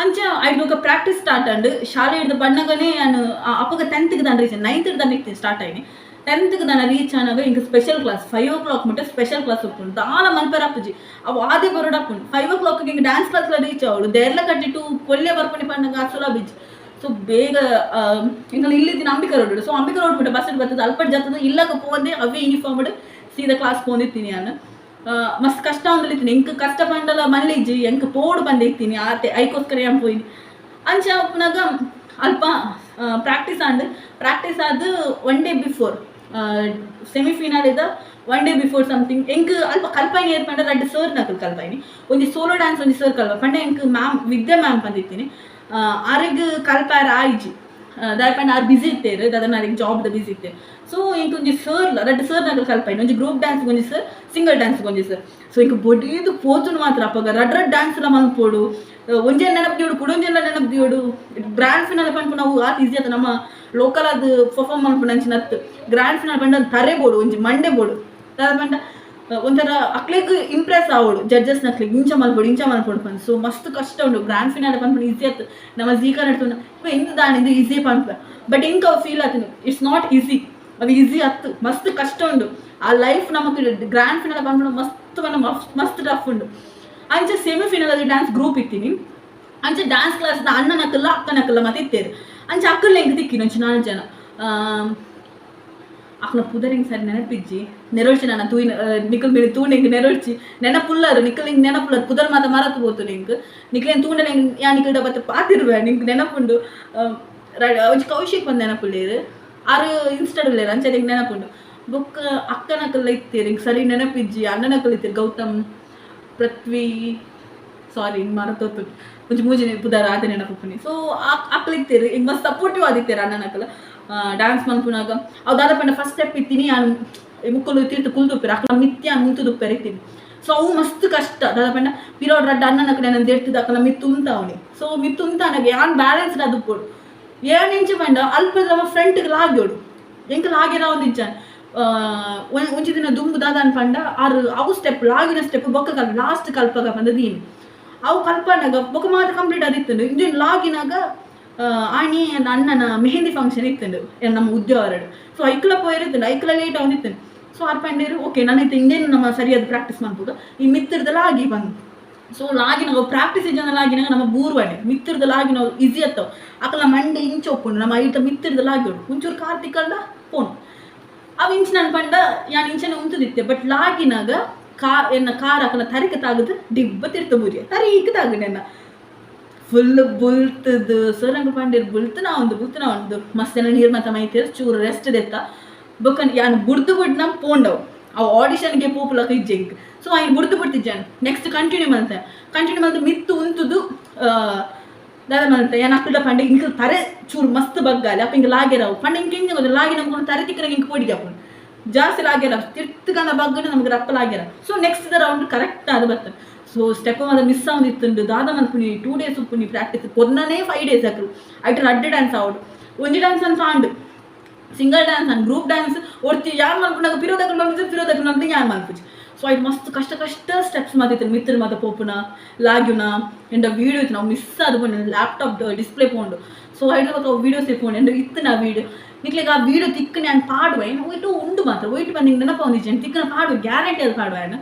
ಅಂಚ ಐಡ್ ಬೊಕ ಪ್ರಾಕ್ಟೀಸ್ ಸ್ಟಾರ್ಟ್ ಆಂಡ್. ಶಾಲೆ ಹಿಡ್ದು ಬಣ್ಣಗನೇ ನಾನು ಅಪ್ಪಗ 10ತ್ಗೆ ದಾನ ರೀಚ್, ನೈನ್ತ್ ದಾನ ಸ್ಟಾರ್ಟ್ ಆಯ್ನಿ. 10ತ್ಗೆ ದಾನ ರೀಚ್ ಆನಾಗ ಇಂಕ ಸ್ಪೆಷಲ್ ಕ್ಲಾಸ್, 5 ಓ ಕ್ಲಾಕ್ ಮುಟ್ಟ ಸ್ಪೆಷಲ್ ಕ್ಲಾಸ್ ಉಪ್ಪುಂಡು. ದಾಲ ಮನ್ಪೆರ ಅಪ್ಪುಜಿ, ಅವು ಆದಿ ಬರೋಡು ಅಪ್ಪುಂಡು. 5 ಓ ಕ್ಲಾಕ್ ಹಿಂಗೆ ಡ್ಯಾನ್ಸ್ ಕ್ಲಾಸ್ ರೀಚ್ ಅವಳು ದೇರ್ಲ ಕಟ್ಟಿಟ್ಟು ಪೊಲ್ಲೆ ಬರ್ಪುನಿ ಪಣ್ಣಗ ಸುಲಭ ಬಿಜ್ಜಿ. ಸೊ ಬೇಗ ಎಂಕಲ್ ಇಲ್ಲಿ ಅಂಬಿಕಾ ರೋಡ್. ಸೊ ಅಂಬಿಕಾ ರೋಡ್ ಬಿಟ್ಟು ಬಸ್ ಬರ್ತದೆ, ಅಲ್ಪಟ್ ಜತ್ತದ ಇಲ್ಲಗ ಪೋಂದೆ, ಅವೇ ಯೂನಿಫಾರ್ಮ್ ಸೀದಾ ಕ್ಲಾಸ್ ಪೋಂದಿತ್ತೀನಿ. ನಾನು ಮಸ್ತ್ ಕಷ್ಟ ಒಂದಿತ್ತೀನಿ. ಎಂಕ್ ಕಷ್ಟ ಪಂಡಲ ಮಲ್ಲಿಜ್ಜಿ, ಎಂಕ್ ಪೋಡು ಬಂದಿತ್ತೀನಿ ಆತೆ, ಐಕೋಸ್ಕರ ಏನ್ ಪೋಯಿನಿ. ಅಂಚ ಉಪ್ಪುನಾಗ ಅಲ್ಪ ಪ್ರಾಕ್ಟೀಸ್ ಆಂಡ್. ಪ್ರಾಕ್ಟೀಸ್ ಆದ್ ಒನ್ ಡೇ ಬಿಫೋರ್, ಸೆಮಿಫಿನಲ್ ಇದ ಒನ್ ಡೇ ಬಿಫೋರ್ ಸಮಥಿಂಗ್, ಎಂಕ್ ಅಲ್ಪ ಕಲ್ಪಾಯಿನಿ ಏರ್ ಪಂಡ ರಡ್ಡ್ ಸರ್ ನಕಲ್ ಕಲ್ಪಾಯಿನಿ. ಒಂಜಿ ಸೋಲೋ ಡ್ಯಾನ್ಸ್ ಒಂಜಿ ಸರ್ ಕಲ್ಪ ಪಂಡ ಎಂಕ್ ಮ್ಯಾಮ್, ವಿದ್ಯಾ ಮ್ಯಾಮ್ ಬಂದಿತ್ತೀನಿ. ಆರೆಗ್ ಕಲ್ಪಾರ ಆಯ್ಜಿ, ದಾಯ ಪಂಡ ಆರ್ ಬಿಸಿ ಇತ್ತೇರು, ದಾದನ ಆರೆಗ್ ಜಾಬ್ ದ ಬಿಸಿ ಇತ್ತೇರು. ಸೊ ಎಂಕ್ ಒಂಜಿ ಸರ್, ರಡ್ಡ್ ಸರ್ ನಕಲ್ ಕಲ್ಪಾಯಿನಿ. ಒಂಜಿ ಗ್ರೂಪ್ ಡ್ಯಾನ್ಸ್ ಒಂಜಿ ಸರ್, ಸಿಂಗಲ್ ಡ್ಯಾನ್ಸ್ ಒಂಜಿ ಸರ್. ಸೊ ಇಂಕ ಬೊಡೀದು ಪೋತುನು ಮಾತ್ರ ಅಪ್ಪಗ ರಡ್ ರಡ್ ಡ್ಯಾನ್ಸ್ ಎಲ್ಲ ಮನ್ಪೋಡು. ಒಂಜೆ ನೆನಪು ದಿಯೋಡು, ಕುಡೊಂಜೆಲ್ಲ ನೆನಪು ದಿಯೋಡು. ಗ್ರ್ಯಾಂಡ್ ಫಿನಾಲೆ ಪನ್ಪು ನಾವು ಆತ್ ಈಸಿ ಆತ. ನಮ್ಮ ಲೋಕಲ್ ಅದು ಪರ್ಫಾರ್ಮ್ ಮನ್ಪುನ ಅಂಚಿನ ಅತ್ತು. ಗ್ರ್ಯಾಂಡ್ ಫಿನಾಲೆ ಪಂಡ ಒಂದು ತರೆ ಬೋಡು, ಒಂಜಿ ಮಂಡೆ ಬೋಡು. ದಾದ ಪಂಡ ಒಂಥರ ಅಕ್ಲೆಗ್ ಇಂಪ್ರೆಸ್ ಆವೋಡು, ಜಡ್ಜಸ್ ನಕ್ಲೆಗ್, ಇಂಚ ಮಲ್ಪೊಡು, ಇಂಚ ಮಲ್ಪೊಡು ಪಂದ್. ಸೊ ಮಸ್ತ್ ಕಷ್ಟ ಉಂಡು. ಗ್ರ್ಯಾಂಡ್ ಫಿನಾಲೆ ಪನ್ಪುನ ಈಸಿ ಆತು. ನಮ್ಮ ಜೀ ಕನ್ನಡ ಇಂದು ದಾನ ಇದು ಈಸಿ ಪನ್ಪ, ಬಟ್ ಇಂಕ ಅವು ಫೀಲ್ ಆತನು, it's not easy. ಅವು ಈಸಿ ಅತ್ತು, ಮಸ್ತ್ ಕಷ್ಟ ಉಂಡು. ಆ ಲೈಫ್ ನಮಕ್ ಗ್ರ್ಯಾಂಡ್ ಫಿನಾಲೆ ಪನ್ಪುನ ಮಸ್ತ್ ಪಂಡ ಮಸ್ತ್ ಮಸ್ತ್ ಟಫ್ ಉಂಡು. ಅಂಚ ಸೆಮಿ ಫಿನಾಲ್ ಅದು ಡ್ಯಾನ್ಸ್ ಗ್ರೂಪ್ ಇತ್ತೀನಿ. ಅಂಚ ಡ್ಯಾನ್ಸ್ ಕ್ಲಾಸ್ ಅಣ್ಣನಕ್ಕಲ್ಲ ಅಕ್ಕನಕ್ಕಲ್ಲ ಮತ್ತೆ ಇತ್ತೇರು. ಅಂಚ ಅಕ್ಕಲ್ಲ ಎಂಕ್ ತಿಕ್ಕಿನ ಒಂಚಿ ನಾಲ್ಕು ಜನ. ಅಕ್ನ ಪುದರಿಂಗ್ ಸರಿ ನೆನಪಿಜ್ಜಿ. ನೆರಳ್ಚಿ ನನ್ನ ತೂಯಿನ ನಿಕಲ್ ಮೇಲೆ ತೂಂಡ ಎಂಕ್ ನೆರಳ್ಚಿ ನೆನಪುಲ್ಲರು. ನಿಕಲ್ ಹಿಂಗ್ ನೆನಪುಲ್ಲರು, ಪುದರ್ ಮಾತ ಮರತು ಪೋತು. ನಿಂಕ್ ನಿಕ್ಲೇನ್ ತೂಂಡ ಯಾ ನಿಕಲ್ ಬತ್ತ ಪಾತಿರುವೆ, ನಿಂಕ್ ನೆನಪುಂಡು. ಒಂಜಿ ಕೌಶಿಕ್ ಬಂದು ನೆನಪುಲ್ಲೇರು, ಆರು ಇನ್ಸ್ಟಾಡ್ ಉಲ್ಲೇರು, ಅಂಚೆ ನಿಂಕ್ ನೆನಪುಂಡು. ಬೊಕ್ಕ ಅಕ್ಕನಕಲ್ಲ ಇತ್ತೀರಿ, ಇಂಕ್ ಸರಿ ನೆನಪಿಜ್ಜಿ. ಅಣ್ಣನಕಲ್ ಇತ್ತೀರಿ, ಗೌತಮ್, ಪೃಥ್ವಿ, ಸಾರಿ ಮರತೋತು, ಒಂಜಿ ಮೂಜಿನ ಪುದರ್ ಆತ ನೆನಪುಪ್ಪುನಿ. ಸೊ ಅಕ್ಕಲು ಇತ್ತೀರಿ, ಇಂಕ್ ಮಸ್ತ್ ಸಪೋರ್ಟಿವ್ ಆದಿತ್ತೀರಿ ಅಣ್ಣನಕಲ್ ಡ್ಯಾನ್ಸ್ ಮನ್ಪುನಾಗ. ಅವು ದಾದ ಪಂಡ ಫಸ್ಟ್ ಸ್ಟೆಪ್ ಇತ್ತೀನಿ, ಯಾನ್ ಮುಕ್ಕಲು ತೀರ್ತು ಕುಲ್ದುಪ್ಪೆರ್, ಅಕ್ಲ ಮಿತ್ಯ ಮುಂತುದುಪ್ಪೆರ್ ಇತ್ತೀನಿ. ಸೊ ಅವು ಮಸ್ತ್ ಕಷ್ಟ. ದಾದ ಪಂಡ ಪಿರೋಡ್ ರಡ್ಡ ಅಣ್ಣನ ಕಡೆ ನನ್ನ ದೇಡ್ತದ ಅಕ್ಕಲ ಮಿತ್ತು ಉಂತಾವಣಿ. ಸೊ ಮಿತ್ತು ಉಂತಾನಾಗ ಯಾನ್ ಬ್ಯಾಲೆನ್ಸ್ಡ್ ಅದು ಪೋಡು ಏನ್ ಇಂಚ ಪಂಡ ಅಲ್ಪ ನಮ್ಮ ಫ್ರಂಟ್ಗೆ ಲಾಗ್ಯೋಡು. ಎಂಕ್ ಲಾಗಿರ ಒಂದು ಇಜ್ಜ. ಒಂಜಿ ದಿನ ದುಂಬು ದಾದಾನ್ ಪಂಡ ಆರು ಅವು ಸ್ಟೆಪ್ ಲಾಗಿನ ಸ್ಟೆಪ್ ಬೊಕ್ಕ ಕಲ್ಪ ಲಾಸ್ಟ್ ಕಲ್ಪಗ ಪಂಡ ದೀನಿ. ಅವು ಕಲ್ಪನಾಗ ಬೊಕ್ಕ ಮಾತ್ರ ಕಂಪ್ಲೀಟ್ ಆದಿತ್ತು. ಇಂಜಿನ್ ಲಾಗಿನಾಗ ಆಣಿ ಅಣ್ಣನ ಮೆಹಂದಿ ಫಂಕ್ಷನ್ ಇತ್ತುಂಡು ನಮ್ಮ ಉದ್ಯೋಗರಡು. ಸೊ ಐಕ್ಲ ಪೋಯಿರುತ್ತುಂಡು, ಐಕ್ಲ ಲೇಟ್ ಅವನಿತ್ತು. ಸೊ ಆರ್ ಪಂಡೇರು, ಓಕೆ, ನಾನು ಇಂದೇನು ನಮ್ಮ ಸರಿಯಾದ ಪ್ರಾಕ್ಟೀಸ್ ಮಾಡ್ಬೋದು, ಈ ಮಿತ್ರದ ಲಾಗಿ ಬಂದು. ಸೊ ಲಾಗಿನಾಗ ಪ್ರಾಕ್ಟೀಸ್ ಜನ ಲಾಗಿನಾಗ ನಮ್ಮ ಬೂರ್ವಣೆ ಮಿತ್ರದ ಲಾಗಿನ ಈಸಿ ಅತ್ತವ. ಅಕಲ ಮಂಡೆ ಇಂಚ ಒಪ್ಪುಂಡು, ನಮ್ಮ ಐತ ಮಿತ್ರದ ಲಾಗಿ ಒಂಚೂರು ಕಾರ್ತಿಕಲ್ದ ಪೋನು. ಅವು ಇಂಚ ನಾನು ಪಂಡ ಯಾನ್ ಇಂಚನೆ ಉಂತುದಿತ್ತೆ. ಬಟ್ ಲಾಗಿನಾಗ ಕಾ ಎನ್ನ ಕಾರ್ ಅಕಲ ತರಿಕ ತಾಗದು ಡಿಬ್ಬ ತಿರ್ತ ಬೂರಿಯ ತರೀಕ ತಾಗು. ಎನ್ನ ಫುಲ್ ಬುಲ್ತದು. ಸರ್ ನಂಗೆ ಪಂಡೇರು, ಬುಲ್ತು ನಾ ಒಂದು ಬುಲ್ತು ನಾ ಒಂದು ಮಸ್ತ್ ಎಲ್ಲ ನೀರು ಮಾತ ಮೈತೇರು, ಚೂರು ರೆಸ್ಟ್ ದೆತ್ತ. ಬೊಕ್ಕ ಯಾನ್ ಬುಡ್ದು ಬುಡ್ ನಮ್ ಪೋಂಡವು. ಅವು ಆಡಿಷನ್ಗೆ ಪೋಪುಲಕ ಇಜ್ಜೆ ಇಂಕ್. ಸೊ ಐನ್ ಬುಡ್ದು ಬಿಡ್ತಿಜ್ಜಾನು, ನೆಕ್ಸ್ಟ್ ಕಂಟಿನ್ಯೂ ಮಲ್ತೆ. ಕಂಟಿನ್ಯೂ ಮಲ್ತು ಮಿತ್ತು ಉಂತುದು ದಾದ ಮಲ್ತೆ ಯಾನ್ ಅಕ್ಕಡ ಪಂಡ, ಇಂಕ್ ತರೆ ಚೂರು ಮಸ್ತ್ ಬಗ್ಗಾಲೆ ಅಪ್ಪ ಇಂಕ್ ಲಾಗೆರವು ಪಂಡ. ಇಂಕ್ ಇಂಜ ಗೊತ್ತ ಲಾಗಿ ನಮ್ಕೊಂಡು ತರೆ ತಿಕ್ಕನ ಇಂಕ್ ಪೋಡಿಗೆ ಅಪ್ಪುಂಡು ಜಾಸ್ತಿ ಲಾಗ್ಯಾರ, ತಿರ್ತುಗನ ಬಗ್ಗನ ನಮ್ಗೆ ರಪ್ಪ ಲಾಗ್ಯಾರ. So next the round correct ಅದು ಬರ್ತದೆ. ಸೊ ಸ್ಟೆಪ್ ಮಾತ್ರ ಮಿಸ್ ಆವೊಂದಿತ್ತುಂಡು. ದಾದ ಮನ್ಪುನಿ, 2 ಡೇಸ್ ಉಪ್ಪುನಿ ಪ್ರಾಕ್ಟೀಸ್ ಕೊರ್ನನೇ 5 ಡೇಸ್ ಅಕ್ಲು. ಐಟ್ ರಡ್ಡ್ ಡ್ಯಾನ್ಸ್ ಆವಡು, ಒಂಜಿ ಡ್ಯಾನ್ಸ್ ಅಂತ ಆಂಡ್, single dance and group dance ಒರ್ತಿ ಯಾನ್ ಮನ್ಪುನಾಗ ಪಿರೋದಕಲ್ ಮನ್ಪುಜಿ, ಪಿರೋದಕಲ್ ಮನ್ಪುಜಿ, ಯಾನ್ ಮನ್ಪುಜಿ. ಸೊ ಐಟ್ ಮಸ್ತ್ ಕಷ್ಟ ಕಷ್ಟ ಸ್ಟೆಪ್ಸ್ ಮಾತಿತ್ತು. ಮಿತ್ರ ಮಾತ ಪೋಪುನ ಲಾಗ್ಯುನ ಎಂಡ ವೀಡಿಯೋ ಇತ್ತು, ನಾವು ಮಿಸ್ ಆದ ಪೋಂಡು, ಲ್ಯಾಪ್ಟಾಪ್ ಡಿಸ್ಪ್ಲೇ ಪೋಂಡು. ಸೊ ಐಟ್ ವೀಡಿಯೋಸ್ ಪೋಂಡು ಎಂಡ ಇತ್ತು ನಾ ವೀಡಿಯೋ. ನಿಕ್ಲೆಗ್ ಆ ವೀಡಿಯೋ ತಿಕ್ಕನೆ ಯಾನ್ ಪಾಡುವೆ. ಒಯ್ಟು ಉಂಡು ಮಾತ್ರ, ಒಯ್ಟು ಬಂದು ನಿಂಗೆ ನೆನಪ ಒಂದಿಜ್ಜೆ, ತಿಕ್ಕನ ಪಾಡುವೆ, ಗ್ಯಾರಂಟಿ ಅದು ಪಾಡುವೆ. ಯಾನ್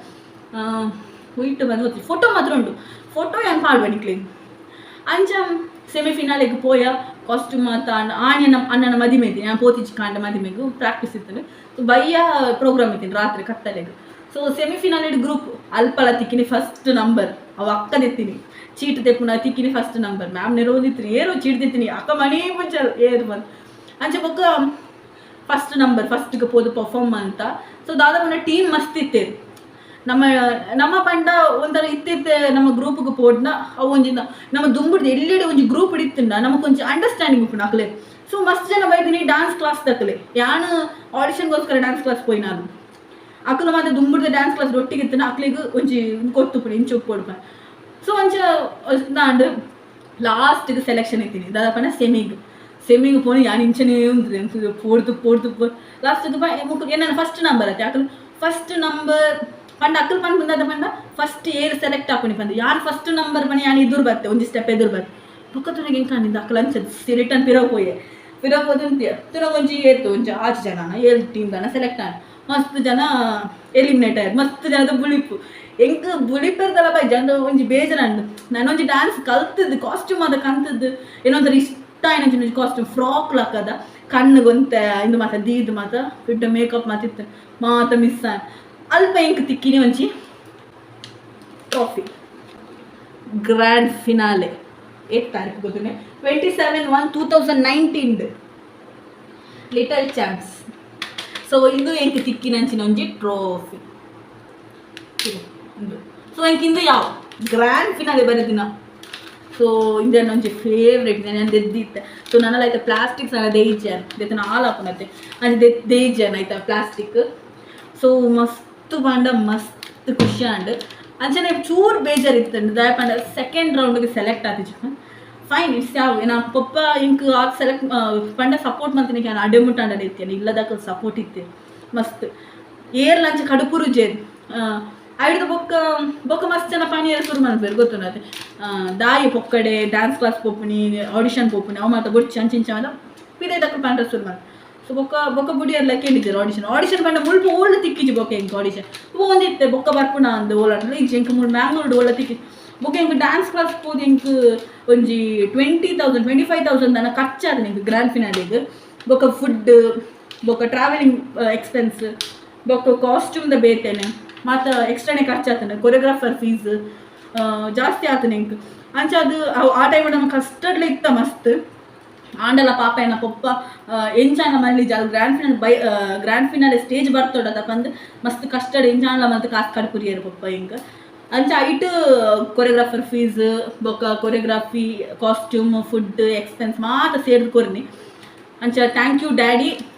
ಒಯ್ಟು ಬಂದು ಗೊತ್ತಿಲ್ಲ, ಫೋಟೋ ಮಾತ್ರ ಉಂಟು, ಫೋಟೋ ಯಾನ್ ಪಾಡುವೆ ನಿಕ್ಲೆಗ್. ಅಂಚ ಸೆಮಿಫಿನಾಲೆಗ್ ಪೋಯ. ಕಾಸ್ಟ್ಯೂಮ್ ಮಾತ ಆಣಿ ನಮ್ಮ ಅಣ್ಣನ ಮದಿಮೆ ಇದ್ದೀನಿ, ನಾನು ಪೋತಿಜಿ. ಕಾಂಡ ಮದಿಮೆಗು ಪ್ರಾಕ್ಟೀಸ್ ಇತ್ತು. ಸೊ ಬಯ್ಯ ಪ್ರೋಗ್ರಾಮ್ ಇದ್ದೀನಿ ರಾತ್ರಿ ಕತ್ತಲೆಗ್. ಸೊ ಸೆಮಿಫಿನಾಲ್ ಗ್ರೂಪ್ ಅಲ್ಪಲ ತಿಕ್ಕಿನಿ ಫಸ್ಟ್ ನಂಬರ್. ಅವ ಅಕ್ಕ ದೆತ್ತೀನಿ, ಚೀಟ್ ತೆಪ್ಪುನ ತಿಕ್ಕಿನಿ ಫಸ್ಟ್ ನಂಬರ್. ಮ್ಯಾಮ್ ನೆರವೊಂದಿತ್ರಿ, ಏರು ಚೀಟ್ ದೆತ್ತೀನಿ, ಅಕ್ಕ ಮಣಿ ಪುಂಚಲ್ ಏರು ಬಂದು. ಅಂಚ ಬೊಕ್ಕ ಫಸ್ಟ್ ನಂಬರ್, ಫಸ್ಟ್ಗೆ ಪೋದು ಪರ್ಫಾರ್ಮ್ ಅಂತ. ಸೊ ದಾದ ಪಂಡ ಟೀಮ್ ಮಸ್ತ್ ಇತ್ತೇರು. ನಮ್ಮ ನಮ್ಮ ಪಂಡ ಒಂಥರ ಇತ್ತಿತ್ತೆ ನಮ್ಮ ಗ್ರೂಪ್ಗೆ ಪೋಡ್ನ ಅವು ಒಂಜಿ ನಮ್ಮ ದುಂಬುಡ್ದು ಎಲ್ಲೆಡೆ ಒಂಜಿ ಗ್ರೂಪ್ ಇತ್ತಿಂಡ ನಮಕ್ ಒಂಜಿ ಅಂಡರ್ಸ್ಟ್ಯಾಂಡಿಂಗ್ ಉಪ್ಪುಂಡು ಅಕ್ಲೆ. ಸೊ ಮಸ್ತ್ ಜನ ಬೈದಿನಿ ಡಾನ್ಸ್ ಕ್ಲಾಸ್ ದಕ್ಕಲೆ. ಯಾನ್ ಆಡಿಷನ್ಗೋಸ್ಕರ ಡಾನ್ಸ್ ಕ್ಲಾಸ್ ಪೋಯಿನಾಲು. ಅಕುಲು ಮಾತ ದುಂಬುಡ್ದ ಡಾನ್ಸ್ ಕ್ಲಾಸ್ ಒಟ್ಟಿಗೆ ಇತ್ತಿನ ಅಕ್ಲೆಗ್ ಒಂಜಿ ಕೊರ್ತುಪ್ಪುಂಡು ಇಂಚ ಉಪ್ಪೊಡು. ಸೊ ಅಂಚ ನಾಂಡ್ ಲಾಸ್ಟ್ಗೆ ಸೆಲೆಕ್ಷನ್ ಇತ್ತೀನಿ ದಾದ ಪಂಡ ಸೆಮಿಗ್. ಸೆಮಿಗ್ ಪೋನಿ ಯಾನ್ ಇಂಚನೇ ಉಂತುದೆ ಪೋಡ್ದು ಪೋಡ್ದು ಪೋ ಲಾಸ್ಟ್ಗೆ ಎನ್ನ ಫಸ್ಟ್ ನಂಬರ್ ಅತ್ತೆ. ಅಕುಲು ಫಸ್ಟ್ ನಂಬರ್ ಪಂಡ ಅಕುಲು ಪನ್ಪುಂಡು ದಾದ ಪಂಡ ಫಸ್ಟ್ ಏರ್ ಸೆಲೆಕ್ಟ್ ಆಪುನಿ ಪಂದ್. ಯಾನ್ ಫಸ್ಟ್ ನಂಬರ್ ಪಂಡ ಯಾನ್ ಎದುರು ಬತ್ತೆ, ಒಂಜಿ ಸ್ಟೆಪ್ ಎದುರು ಬತ್ತೆ. ಬೊಕ್ಕ ತೂನಗ ಎಂಕ್ ಆಂಡ್ ಅಕುಲು ಅಂಚ ರಿಟರ್ನ್ ಪಿರ ಪೋಯೆ. ಪಿರ ಪೋದು ಉಂತಿಯ ತೂನಗ ಒಂಜಿ ಏತ್ ಒಂಜಿ ಆಜ್ ಜನನ ಏಳ್ ಟೀಮ್ ದಾನ ಸೆಲೆಕ್ಟ್ ಆಂಡ್. ಮಸ್ತ್ ಜನ ಎಲಿಮಿನೇಟ್ ಆಯೆರ್. ಮಸ್ತ್ ಜನದ ಬುಳಿಪು. ಎಂಕ್ ಬುಳಿಪೆರ್ದಲ ಬೈ ಜನ ಒಂಜಿ ಬೇಜಾರಾಂಡ್. ನಾನೊಂಜಿ ಡ್ಯಾನ್ಸ್ ಕಲ್ತದ್, ಕಾಸ್ಟ್ಯೂಮ್ ಮಾತ ಕಂತದ್, ಏನೊಂತರ ಇಷ್ಟ ಆಯಿನಂಚಿನ ಒಂಜಿ ಕಾಸ್ಟ್ಯೂಮ್, ಫ್ರಾಕ್ ಲಕ್ಕದ, ಕಣ್ಣುಗ್ ಒಂತೆ ಇಂದು ಮಾತ ದೀದ್ ಮಾತ ಬಿಡ್ಡ ಮೇಕಪ್ ಮಾತ ಇತ್ತು, ಮಾತ ಮಿಸ್ ಆಂಡ್. ಅಲ್ಪ ಎಂಕ್ ತಿಕ್ಕಿನಿ ಒಂಜಿ ಟ್ರೋಫಿ. ಗ್ರ್ಯಾಂಡ್ ಫಿನಾಲೆ ಏತ್ ತಾರೀಕು ಗೊತ್ತುಂಡೆ? 27/1/2019 ಲಿಟಲ್ ಚಾಂಪ್ಸ್. ಸೊ ಇಂದು ಎಂಕ್ ತಿಕ್ಕಿನಂಚಿನ ಒಂಜಿ ಟ್ರೋಫಿ ಇಂದು. ಸೊ ಎಂಕ್ ಇಂದು ಯಾವ ಗ್ರ್ಯಾಂಡ್ ಫಿನಾಲೆ ಬರೆದಿನ. ಸೊ ಇಂದೆನ್ನ ಒಂಜಿ ಫೇವ್ರೆಟ್ ನಾನು ದೆದ್ದಿತ್ತೆ. ಸೊ ನನಲ ಐತ ಪ್ಲಾಸ್ಟಿಕ್ಸ್ ಅಲ್ಲ ದೇಯಿಜಾನ್ ದೆತ್ತನ ಆಲ್ ಆಪುನತೆ ಅಂಚ ದೇಯಿಜಾನ್ ಐತ ಪ್ಲಾಸ್ಟಿಕ್. ಸೊ ಮಸ್ತ್ ಪಂಡ ಮಸ್ತ್ ಖುಷಿ ಆಂಡ್. ಅಂಚನೆ ಚೂರು ಬೇಜಾರ್ ಇತ್ತಂಡ್ ದಾಯೆ ಪಂಡ ಸೆಕೆಂಡ್ ರೌಂಡ್ಗೆ ಸೆಲೆಕ್ಟ್ ಆತಿಜಿ. ಫೈನ್, it's ಯಾವ ಏನ ಪೊಪ್ಪ ಇಂಕ್ ಆತ್ ಸೆಲೆಕ್ಟ್ ಪಂಡ ಸಪೋರ್ಟ್ ಮಲ್ತಿನಕ್ಕೆ ಯಾನ್ ಅಡೆ ಮುಟ್ಟ ಅಂಡಡೆ ಇತ್ತೇನೆ. ಇಲ್ಲದಕ್ಕೆ ಸಪೋರ್ಟ್ ಇತ್ತೆ ಮಸ್ತ್. ಏರ್ಲ ಅಂಚ ಕಡುಪುರು ಜೇರ್ ಐಡ್ದು ಬೊಕ್ಕ ಬೊಕ್ಕ ಮಸ್ತ್ ಜನ ಪನಿಯೆರೆ ಶುರು ಮಲ್ಪೆರ್ ಗೊತ್ತುಂಡತೆ. ದಾಯಿ ಪೊಕ್ಕಡೆ ಡ್ಯಾನ್ಸ್ ಕ್ಲಾಸ್ ಪೋಪುನಿ, ಆಡಿಷನ್ ಪೋಪುನಿ, ಅವು ಮಾತ ಬೊಡ್ಚಿ ಅಂಚ ಇಂಚ ಮಾತ ಪಿದೈ ದಕ್ಕುಲು ಪಂಡ ಶುರು ಮಲ್ಪೆರ್. ಸೊ ಬೊಕ್ಕ ಬೊಕ್ಕ ಬುಡಿಯರ್ಲ ಕೇಂಡಿದ್ದೇರು ಆಡಿಷನ್. ಆಡಿಷನ್ ಪಂಡ ಮುಲ್ಪ ಓಲ್ಡ್ ತಿಕ್ಕಿಜಿ. ಬೊಕ್ಕ ಎಂಕ್ ಆಡಿಷನ್ ಪೋವೊಂದಿತ್ತೆ. ಬೊಕ್ಕ ಬರ್ಪುನ ಅಂದ್ ಓಲಾಂಡಲ ಇಜ್ಜಿ. ಎಂಕ್ ಮೂಲು ಮ್ಯಾಂಗ್ಳೂರ್ಡ್ ಓಲ ತಿಕ್ಕಿ. ಬೊಕ್ಕ ಎಂಕ್ ಡ್ಯಾನ್ಸ್ ಕ್ಲಾಸ್ ಪೋದು ಎಂಕ್ ಒಂಜಿ 20,000, 25,000 ದಾನ ಖರ್ಚಾದ ಎಂಕ್ ಗ್ರ್ಯಾಂಡ್ ಫಿನಾಲಿಗ್. ಬೊಕ್ಕ ಫುಡ್, ಬೊಕ್ಕ ಟ್ರಾವೆಲಿಂಗ್ ಎಕ್ಸ್ಪೆನ್ಸ್, ಬೊಕ್ಕ ಕಾಸ್ಟ್ಯೂಮ್ದ ಬೇತೆನೆ ಮಾತ ಎಕ್ಸ್ಟ್ರಾನೇ ಖರ್ಚಾತನ. ಕೊರಿಯೋಗ್ರಾಫರ್ ಫೀಸ್ ಜಾಸ್ತಿ ಆತನ ಎಂಕ್. ಅಂಚ ಅದು ಆ ಟೈಮ್ ನಮ್ಮ ಕಷ್ಟಡ್ಲ ಇತ್ತ ಮಸ್ತ್. ಆಂಡಲ ಪಾಪ ಎನ್ನ ಪೊಪ್ಪ ಎಂಚಾನ ಮಲ್ಲಿ ಜಾಲ್ ಗ್ರ್ಯಾಂಡ್ ಫಿನಾಲೆ ಬೈ ಗ್ರ್ಯಾಂಡ್ ಫಿನಾಲೆ ಸ್ಟೇಜ್ ಬರ್ತೋಡ ಪಂದ್ ಮಸ್ತ್ ಕಷ್ಟಡ್ ಎಂಚಾನ್ಲ ಮಲ್ತ್ ಕಾಸ್ ಕಡ್ಪುರಿಯೆರ್ ಪೊಪ್ಪ ಎಂಕ್. ಅಂಚ ಐಟ್ ಕೊರಿಯೋಗ್ರಾಫರ್ ಫೀಸ್, ಬೊಕ್ಕ ಕೊರಿಯೋಗ್ರಫಿ, ಕಾಸ್ಟ್ಯೂಮ್, ಫುಡ್ ಎಕ್ಸ್ಪೆನ್ಸ್ ಮಾತ ಸೇರ್ದು ಕೊರ್ನಿ. ಅಂಚ thank you daddy.